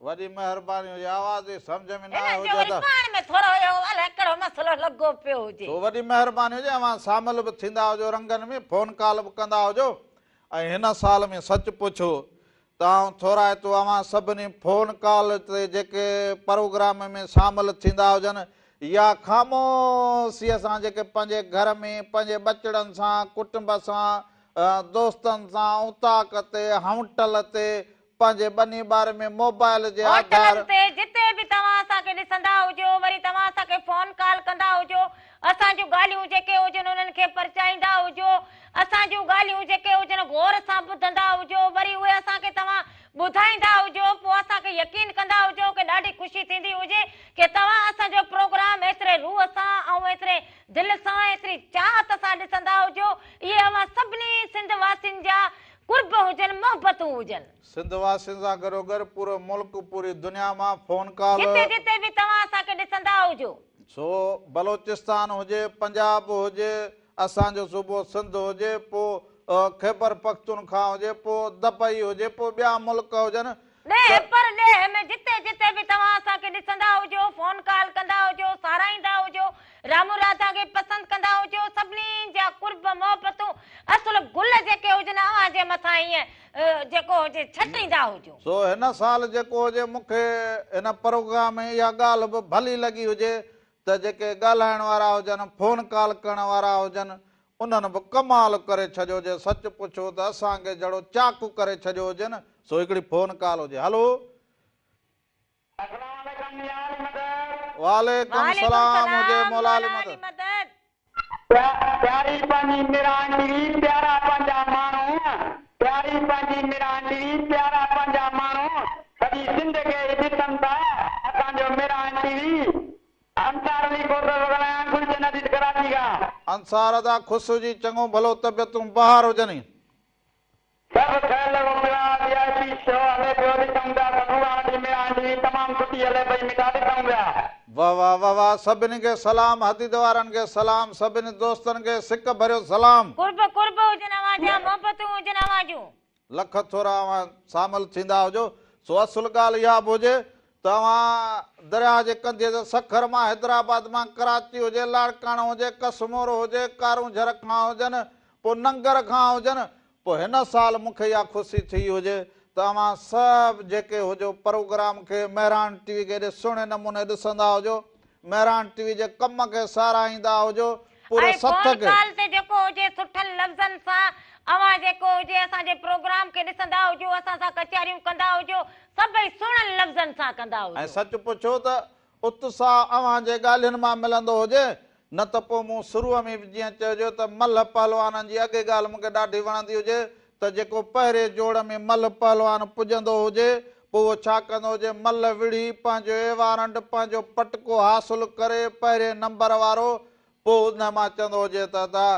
وڏي مهرباني هجي آواز ئي سمجهه ۾ نه آيو هنن جو هجي وري ته. پاڻ ۾ ٿورو اهو الائي ڪهڙو مسئلو لڳو پيو هجي. سو وڏي مهرباني هجي اوهان شامل به ٿيندا هجو رنگن ۾ فون ڪال به ڪندا هجو ۽ هن سال ۾ سچ پڇو ته آئون ٿورائتو اوهان سڀني فون ڪال تي جيڪي پروگرام ۾ شامل ٿيندا هجن يا خاموشيء سان جيڪي پنهنجي گهر ۾ پنهنجي ٻچڙن سان ڪٽنب سان دوستن سان اوطاق تي هونٽل تي پنهنجي ٻني ٻاري ۾ موبائل جي آڌار. هوٽلن تي جتي به توهان اسان کي ڏسندا هجو وري توهان اسان کي فون ڪال ڪندا هجو اسان جون ڳالهيون جيڪي هجن انهن کي پرچائيندا هجو اسان جون ڳالهيون جيڪي هجن غور سان ٻڌندا هجو وري اهي اسان کي توهان ٻڌائيندا هجو پوء اسان کي يقين ڪندا هجو ڪي ڏاڍي خوشي ٿيندي هجي ڪي توهان اسان جو پروگرام ايتري روح سان ۽ ايتري دل سان ايتري چاهت سان ڏسندا هجو اهي اوهان سڀني سنڌ واسين جا قرب هجن محبتون هجن. سنڌ واسين سان گڏوگڏ پورو ملڪ پوري دنيا مان فون ڪال. جتي جتي به توهان اسان کي ڏسندا هجو. سو بلوچستان هجي پنجاب هجي اسان جو صوبو سنڌ هجي پو خيبر پختونخوا هجي پو دبئي هجي پو ٻيا ملڪ هجن ڏيهه پر ڏيهه ۾ جتي جتي به توهان اسان کي ڏسندا هجو، فون ڪال ڪندا هجو، ساراهيندا هجو، رامو راڌا کي پسند ڪندا هجو، سڀني جا قرب محبتون اصل گل جيڪي هجن اوهان جي مٿان هيئن جيڪو هجي ڇٽيندا هجو. سو هن سال جيڪو هجي مون کي هن پروگرام ۾ اها ڳالهه به ڀلي لڳي هجي ته جيڪي ڳالهائڻ وارا هجن، فون ڪال ڪرڻ وارا هجن، انهن به ڪمال ڪري ڇڏيو جي سچ پڇو ته اسان کي جھڙو چاڪ ڪري ڇڏيو هجي نه سو هڪڙي فون ڪال هجي هلو. السلام عليڪم يا علي مدد. وعليڪم سلام هجي مولا علي مدد. پياري پنهنجي ميران ٽي وي پيارا پنهنجا ماڻهو پياري پنهنجي ميران ٽي وي پيارا پنهنجا ماڻهو سڄي سنڌ کي ڏسن ٿا اسان جو ميران ٽي وي انصار علي کوسو ٿو ڳالهايان گلشن حديد ڪراچي کان. انصار ادا خوش هجين چڱو ڀلو طبيعتون بهار هجني. سڀ خير لڳو پيو آ وي آء پي شو هلي پيو ڏسون پيا سڀ کان وڏي ميران ٽي وي تمام سٺي هلي پئي مٺا ڏسون پيا. واه واه واه واه سڀني کي سلام حديد وارن کي سلام سڀني دوستن کي سڪ ڀريو سلام. قرب قرب هجن اوهان جا محبتون هجن اوهان جون. لک ٿورا اوهان شامل ٿيندا هجو. سو اصل ڳالهه اها به هجي ته اوهان درياهه جي ڪنڌيء تي سکر مان، حيدرآباد مان، ڪراچي هجي، لاڙڪاڻو هجي، ڪشمور هجي، ڪارونجهر کان هجن، پوء ننگر کان هجن، پوء هن سال مون کي اها خوشي ٿي هجي ته اوهان سڀ جيڪي هجو پروگرام کي مهراڻ ٽي وي کي ايڏي سهڻي نموني ڏسندا هجو، مهراڻ ٽي وي جي ڪم کي ساراهيندا هجو، پوري ۽ سٿ فون کي. ڪال تي جيڪو هجي سٺن لفظن سان اوهان جيڪو هجي اسان جي پروگرام کي ڏسندا هجو اسان سان ڪچهريون ڪندا هجو سڀئي سهڻن لفظن سان ڪندا ۽ هجو. سچ پڇو ته اتساهه اوهان جي ڳالهين مان ملندو هجي، نه ته پوء مون شروع ۾ به جيئن چيو ته ملهه پهلوانن جي اڳي ڳالهه مون کي ڏاڍي وڻندي هجي ته جيڪو پهرين جوڙ ۾ ملهه پهلوان پڄندو هجي پوء اهو ڇا ڪندو هجي ملهه وڙهي پنهنجو ايوارنڊ پنهنجو پٽڪو حاصل ڪري پهرين نمبر وارو پوء ان مان چوندو هجي ته ادا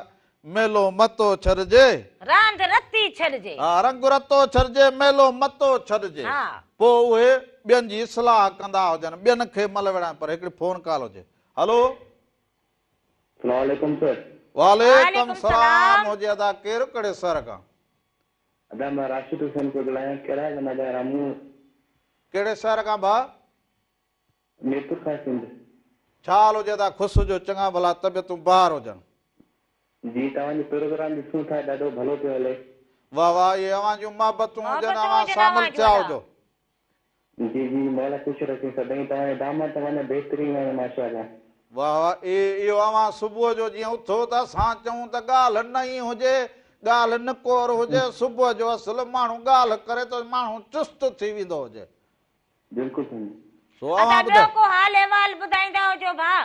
ميلو متو ڇڏجي. راند رتي ڇڏجي. ها رنگ رتو ڇڏجي ميلو متو ڇڏجي. ها. پوء اهي ٻين جي اصلاح ڪندا هجن ٻين کي ملهه وڙهائن پر هڪڙي فون ڪال هجي هلو. سلام عليڪم سر. وعليڪم سلام هجي ادا ڪير ڪهڙي شهر کان. ادا مان راشد حسين پيو ڳالهايان ڪهڙا حال آهن ادا رامو. ڪهڙي شهر کان ڀاء. ميرپور خاص سنڌ. ڇا حال هجي ادا خوش هجو چڱا ڀلا طبيعتون بهار هجن. جي توهان جو پروگرام ڏسون ٿا ڏاڍو ڀلو پيو هلي. واه واه اهي اوهان جون محبتون هجن محبتون اوهان هجن شامل اوهان جون ٿيا ادا. هجو. جي جي مولا خوش رکي سدائين توهان جا ڊراما توهان جا بهترين آهن ماشاءالله. واه واه اهو اوهان صبح جو جيئن اٿو ته اسان چئون ته ڳالهه نئين هجي ڳالهه نڪور هجي صبح جو اصل ماڻهو ڳالهه ڪري ته ماڻهو چست ٿي ويندو هجي. بلڪل سائين. سو ادا اوهان ٻيو ٻڌايو. ڪو حال احوال ٻڌائيندا هجو ڀاء.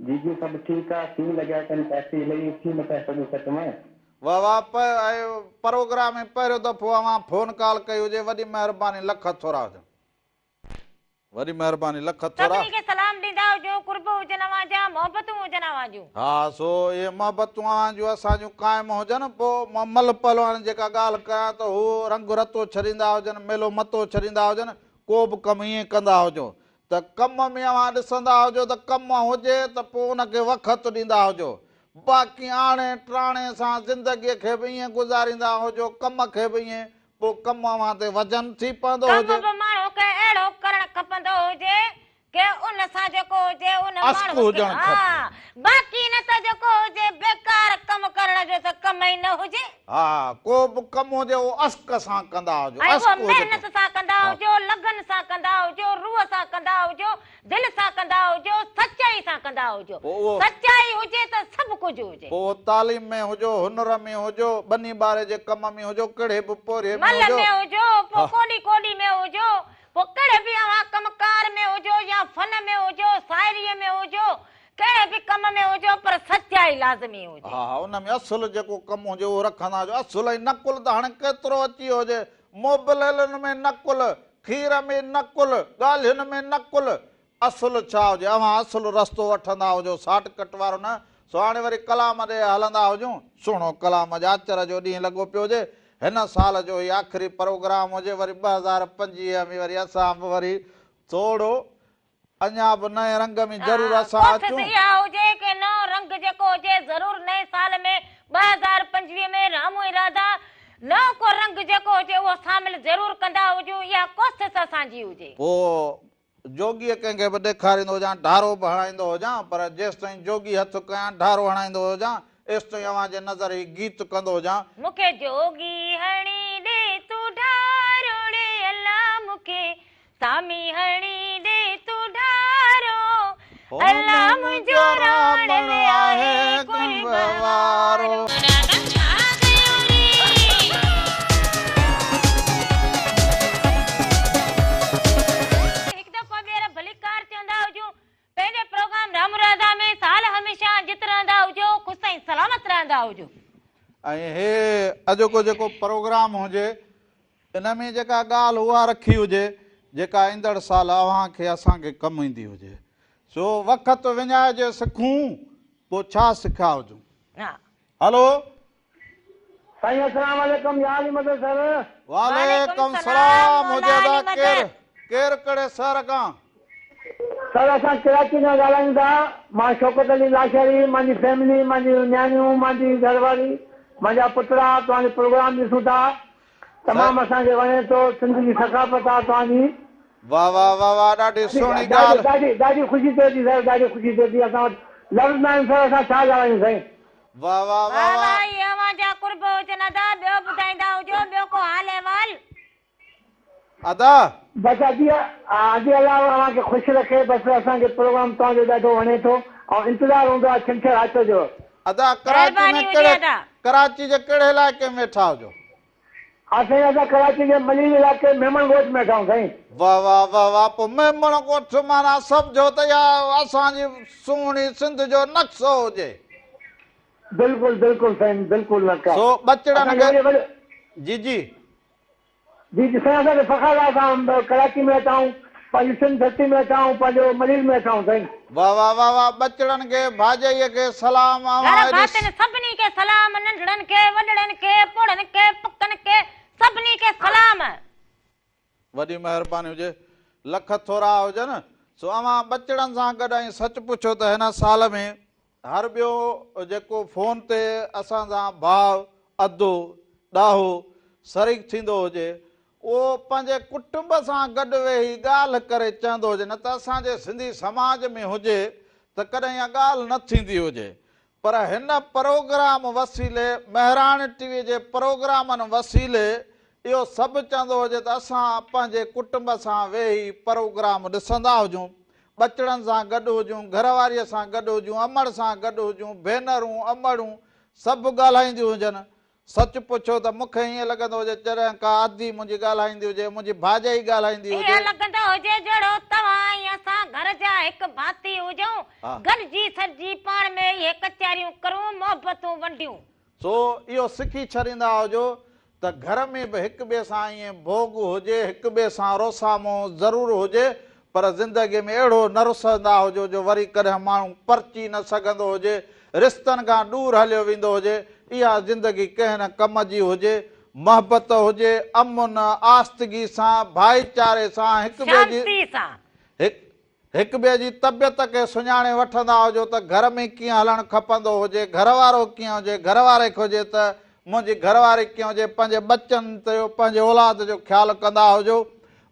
جي جي سڀ ٺيڪ آ سين لڳيا اٿن ڪافي الائي اٿي نه پيا سگهون سچ مان. واه واه پروگرام ۾ پهريون دفعو اوهان فون ڪال ڪئي هجي وڏي مهرباني لک ٿورا هجن. وڏي مهرباني لک ٿورا. سڀني کي سلام ڏيندا هجو قرب هجن اوهان جا محبتون هجن اوهان جون. ها سو اهي محبتون اوهان جون اسان جون قائم هجن پوء مان ملهه پهلوان جيڪا ڳالهه ڪيان ته هو رنگ رتو ڇڏيندا هجن ميلو متو ڇڏيندا هجن ڪو به ڪم ائين ڪندا هجو ته ڪم ۾ اوهان ڏسندا هجو ته ڪم هجي ته پوء ان کي وقت ڏيندا هجو باقي آڻي ٽاڻي سان زندگي کي به ائين گذاريندا هجو ڪم کي به ائين پوء ڪم اوهان تي وزن ٿي پوندو ڪم هجي. به ماڻهو کي اهڙو ڪرڻ کپندو هجي ڪي ان سان جيڪو هجي ان عشق ماڻهو کي هجڻ ها کپي. باقي نه ته جيڪو هجي بيڪار ڪم ڪرڻ جو ته ڪم ئي نه هجي. ها ڪو به ڪم هجي اهو عشق سان ڪندا هجو ۽ اهو عشق هجي محنت ته سان ڪندا ها. هجو لگن سان ڪندا هجو روح سان ڪندا هجو دل سان ڪندا هجو سچائي سان ڪندا هجو پوء اهو سچائي هجي ته سڀ ڪجهه هجي. پوء اهو تعليم ۾ هجو هنر ۾ هجو ٻني ٻاري جي ڪم ۾ هجو ڪهڙي به پورهيي ۾ ملهه هجو ۾ هجو پوء ها. ڪوڏي ڪوڏي ۾ هجو پوء ڪهڙي به اوهان ڪم ڪار ۾ هجو يا فن ۾ هجو، شاعريء ۾ هجو، ڪهڙي به ڪم ۾ هجو پر سچائي لازمي هجي. ها ها ان ۾ اصل جيڪو ڪم هجي اهو رکندا هجو اصل ۽ نقل ته هاڻي ڪيترو اچي ويو هجي موبليلن ۾ نقل، کير ۾ نقل، ڳالهين ۾ نقل، اصل ڇا هجي اوهان اصل رستو وٺندا هجو شارٽ ڪٽ وارو نه سو هاڻي وري ڪلام ڏي هلندا هجون سهڻو ڪلام اڄ آچر جو ڏينهن لڳو پيو هجي هن سال جو هي آخري پروگرام هجي وري 2025 ۾ وري اسان به وري ٿورو اڃا به نئين رنگ ۾ ضرور اسان ڪوشش اچون. اها هجي ڪي نئون رنگ جيڪو هجي ضرور نئين سال ۾ 2025 ۾ رامو ۽ راڌا نئون ڪو رنگ جيڪو هجي اهو شامل ضرور ڪندا هجون اها ڪوشش اسان جي هجي. پوء جوڳيء ڪنهن کي به ڏيکاريندو هجان، ڍارو به هڻائيندو هجان، پر جيستائين جوڳي هٿ ڪيان، ڍارو هڻائيندو هجان، ايستائين اوهان جي نظر هي گيت ڪندو هجان. مون کي جوڳي هڻي ڏي تون ڍارو ڙي الا مون کي سامي هڻي ڏي تون ڍارو الا منهنجو راڻل آهي قرب وارو. هڪ دفعو ٻيهر ڀليڪار چوندا هجون پنهنجي پروگرام رام راڌا ۾ سال هميشه جت رهندا هجو خوش ۽ سلامت رهندا هجو. ۽ هي اڄوڪو جيڪو پروگرام هجي ان ۾ جيڪا ڳالهه اها رکي هجي جيڪا ايندڙ سال اوهان کي اسان کي ڪم ايندي هجي سو وقت وڃائجي سکون پوء ڇا سکيا هجون. هلو. سائين اسلام عليڪم يا علي مدد سر. وعليڪم سلام هجي ادا ڪير ڪير ڪهڙي شهر کان. سر اسان ڪراچي کان ڳالهايون ٿا مان شوڪت علي لاشاري مانجي فيملي مانجي نياڻيون مانجي گهر واري منهنجا پٽڙا توهان جو پروگرام ڏسون ٿا تمام اسان کي وڻي ٿو سنڌ جي ثقافت آ توهان جي. واه واه واه واه ڏاڍي سهڻي ڳالهه. ڏاڍي ڏاڍي خوشي ٿئي ٿي سر ڏاڍي خوشي ٿئي ٿي اسان وٽ لفظ نه آهن سر اسان ڇا ڳالهايون سائين. واه واه واه واه واه اهي اوهان جا قرب هجن ادا ٻيو ٻڌائيندا هجو ٻيو ڪو حال احوال. ادا. بس ادي ادي الله اوهان کي خوش رکي بس اسان کي پروگرام توهان جو ڏاڍو وڻي ٿو ۽ انتظار هوندو آهي ڇنڇر آچر جو. ادا ڪراچي ۾ مهرباني هجي ڪهڙي ادا. ڪراچي جي ڪهڙي علائقي ۾ ويٺا هجو. ها سائين اسان ڪراچي جي ملير علائقي ميمڻ ڳوٺ ۾ ويٺا آهيون سائين. واه واه واه واه پوء ميمڻ ڳوٺ معنيٰ سمجهو ته اها اسان جي سهڻي سنڌ جو نقشو هجي. بلڪل بلڪل سائين بلڪل نقشو سو ٻچڙن اسان کي کي وڏي وڏي. جي جي. جي جي سائين اسان کي فخر آهي اسان ڪراچي ۾ ويٺا آهيون پنهنجي سنڌ ڌرتي ۾ ويٺا آهيون پنهنجو ملير ۾ ويٺا آهيون سائين. واه واه واه واه ٻچڙن کي ڀاڄائيء کي سلام اوهان گهر ايڏي ڀاتين سڀني کي سلام ننڍڙن کي وڏڙن کي پوڙهن کي پڪن کي سڀني کي سلام. وڏي مهرباني هجي لک ٿورا هجن سو اوهان ٻچڙن سان گڏ ۽ سچ پڇو ته هن سال ۾ هر ٻيو جيڪو فون تي اسان سان ڀاء، ادو، ڏاهو شريڪ ٿيندو هجي، اهو پنهنجي ڪٽنب سان گڏ ويهي ڳالهه ڪري چوندو هجي، نه ته اسان جي سنڌي سماج ۾ هجي ته ڪڏهن اها ڳالهه نه ٿيندي هجي. پر هن پروگرام وسيلي، مهراڻ ٽي وي جي پروگرامن وسيلي اهو سڀ چوندو هجي ته اسان پنهنجي ڪٽنب سان ويهي پروگرام ڏسندا هجون، ٻچڙن سان گڏ هجون، گهر واريء سان گڏ هجون، امڙ سان گڏ هجون، ڀينرون، امڙون سڀ ڳالهائينديون هجن. سچ پڇو ته مون کي ائين لڳندو هجي جڏهن ڪا ادي منهنجي ڳالهائيندي هجي، منهنجي ڀاڄائي ڳالهائيندي هجي. ائين لڳندو هجي جهڙو توهان ۽ اسان گهر جا هڪ ڀاتي هجون، گڏجي سڏجي پاڻ ۾ اهي ڪچهريون ڪرون، محبتون ونڊيون. سو اهو سکي ڇڏيندا هجو ته گهر ۾ به هڪ ٻئي سان ائين ڀوڳ هجي، هڪ ٻئي سان روسامو ضرور هجي، پر زندگيء ۾ اهڙو نه رسندا هجو جو وري ڪڏهن ماڻهو پرچي نه سگهندو هجي، رشتن کان ڏور هليو ويندو هجي، اها زندگي ڪنهن نه ڪم جي هجي، محبت هجي، امن، آستگي سان، ڀائيچاري سان، هڪ ٻئي جي. شانتي سان. هڪ. هڪ ٻئي جي طبيعت کي سڃاڻي وٺندا هجو ته گهر ۾ ڪيئن هلڻ کپندو هجي، گهر وارو ڪيئن هجي، گهر واري کي هجي ته منهنجي گهر واري ڪيئن هجي، پنهنجي ٻچن جو، پنهنجي اولاد جو خيال ڪندا هجو،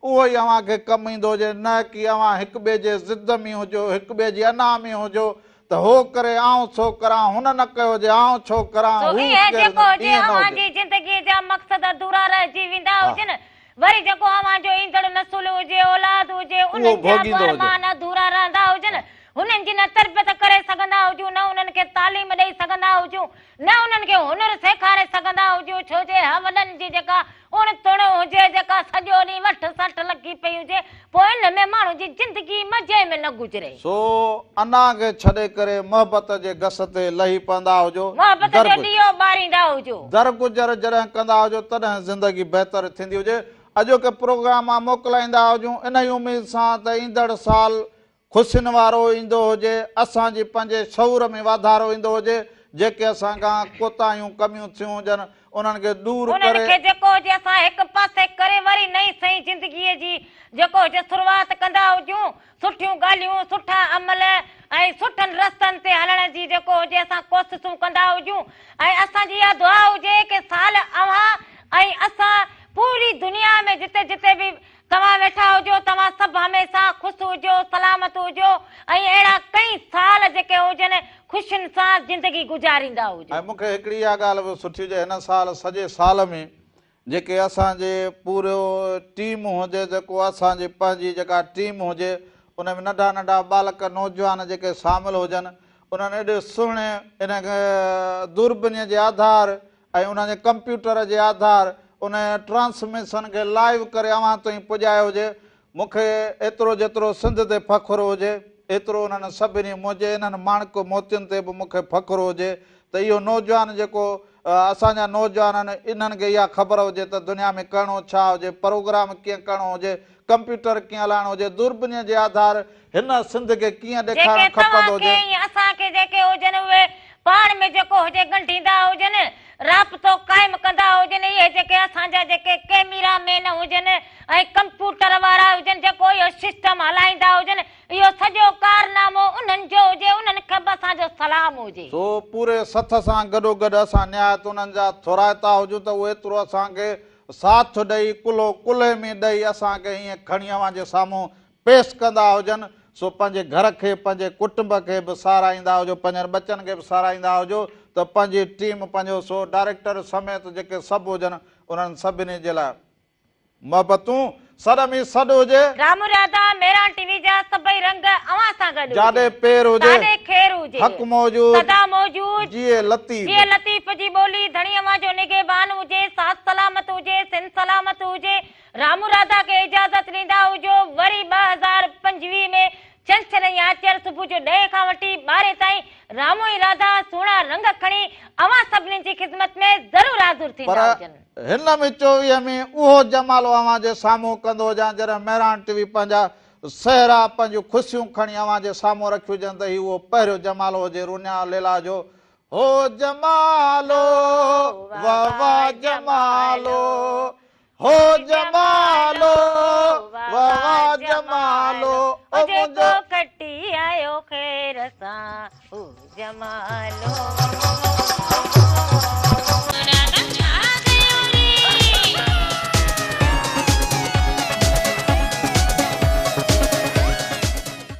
اهو ئي اوهان کي ڪم ايندو هجي، نه ڪي اوهان هڪ ٻئي جي ضد ۾ هجو، هڪ ٻئي جي انا ۾ هجو ته هو ڪري آئون ڇو ڪران، هن نه ڪيو هجي آئون ڇو ڪران، سو هو ائين ڪير جيڪو هجي ائين نه اوهان هجي. جي زندگيء جا مقصد اڌورا رهجي ويندا هجن، وري جيڪو اوهان جو ايندڙ نسل هجي، اولاد هجي، اهو انهن جا به ڀوڳيندو هجي. ارمان اڌورا رهندا هجن. هنن جي نه تربيت ڪري سگهندا هجون، نه انهن کي تعليم ڏئي سگهندا هجون، نه انهن کي هنر سيکاري سگهندا هجون، ڇو جي ها وڏن جي جيڪا اڻ تڻ هجي، جيڪا سڄو ڏينهن وٺ سٺ لڳي پئي هجي، پوء ان ۾ ماڻهو جي زندگي مزي ۾ نه گذري. سو انا کي ڇڏي ڪري محبت جي گس تي لهي پوندا هجو، محبت جو درگذ. ڏيئو ٻاريندا هجو. درگذر جڏهن ڪندا هجو تڏهن زندگي بهتر ٿيندي هجي. اڄوڪي پروگرام مان موڪلائيندا هجون انهي اميد سان ته ايندڙ سال خوشين وارو ايندو هجي، اسان جي پنهنجي شعور ۾ واڌارو ايندو هجي، جيڪي اسان کان ڪوتاهيون ڪميون ٿيون هجن انهن کي ڏور انهن ڪري. کي جيڪو هجي اسان هڪ پاسي ڪري وري نئين سئين زندگيء جي جيڪو هجي شروعات ڪندا هجون، سٺيون ڳالهيون، سٺا عمل ۽ سٺن رستن تي هلڻ جي جيڪو هجي اسان ڪوششون ڪندا هجون ۽ اسان جي اها دعا هجي ڪي سال اوهان ۽ اسان پوري دنيا ۾ جتي جتي به توهان ويٺا هجو توهان سڀ هميشه خوش هجو سلامت هجو ۽ اهڙا ڪئين سال جيڪي هجن خوشين سان زندگي گذاريندا هجو. ۽ مون کي هڪڙي اها ڳالهه به سٺي هجي هن سال سڄي سال ۾ جيڪي اسان جي پورو ٽيم هجي جيڪو اسان جي پنهنجي جيڪا ٽيم هجي ان ۾ ننڍا ننڍا ٻالڪ نوجوان جيڪي شامل هجن انهن ايڏي سهڻي ان دوربيني جي آڌار ۽ انهن جي ڪمپيوٽر جي آڌار ان ٽرانسميشن کي لائيو ڪري اوهان تائين پڄايو هجي مون کي ايترو جيترو سنڌ تي فخر هجي، ايترو انهن سڀني منهنجي انهن ماڻڪ موتين تي به مون کي فخر هجي ته اهو نوجوان جيڪو اسان جا نوجوان آهن انهن کي اها خبر هجي ته دنيا ۾ ڪرڻو ڇا هجي، پروگرام ڪيئن ڪرڻو هجي، ڪمپيوٽر ڪيئن هلائڻو هجي، دوربينيء جي آڌار هن سنڌ کي ڪيئن جيڪي ڏيکارڻ توهان کپندو کي هجي. ۽ اسان کي جيڪي هجن اهي پاڻ ۾ جيڪو هجي ڳنڍيندا هجن، رابطو قائم ڪندا هجن، اهي جيڪي اسان جا جيڪي ڪئميرا مين هجن ۽ ڪمپيوٽر وارا هجن جيڪو اهو سسٽم هلائيندا هجن اهو سڄو ڪارنامو انهن جو هجي انهن کي به اسان جو سلام هجي. سو پوري سٿ سان گڏوگڏ اسان نهايت انهن جا ٿورائتا هجون ته اهي ايترو اسان کي ساٿ ڏئي، ڪلهو ڪلهي ۾ ڏئي اسان کي ائين کڻي اوهان جي سامهون پيش ڪندا هجن، سو پنهنجي گهر کي، پنهنجي ڪٽنب کي به ساراهيندا هجو، پنهنجن ٻچن کي به ساراهيندا هجو ته پنهنجي ٽيم، پنهنجو سو ڊائريڪٽر سميت جيڪي سڀ هجن انهن سڀني جي لاء محبتون سڏ ۾ سڏ هجي. رام راڌا مهراڻ ٽي وي جا سڀئي رنگ اوهان سان گڏ هجن. جاڏي پير هجي. تاڏي خير هجي. حق موجود. سدا موجود. جيئي لطيف. جيئي لطيف جي ٻولي ڌڻي اوهان جو نگهبان هجي ساٿ سلامت هجي سنڌ سلامت هجي رامو راڌا کي اجازت ڏيندا هجو وري 2025 ۾ ڇنڇر ۽ آچر صبح جو ڏهين کان وٺي ٻارهين تائين رامو ۽ راڌا سهڻا رنگ کڻي اوهان سڀني جي خدمت ۾ ضرور حاضر پر ٿيندا هجن. هن ۾ 24 ۾ اهو جمالو اوهان جي سامهون ڪندو هجان جڏهن مهراڻ ٽي وي پنهنجا سهرا پنهنجون خوشيون کڻي اوهان جي سامهون رکيون هجن ته هي اهو پهريون جمالو هجي رونيا ليلا جو هو جمالو واه واه جمالو هو جمالو واه جمالو او جيڪو کٽي آيو خير سان هو جمالو.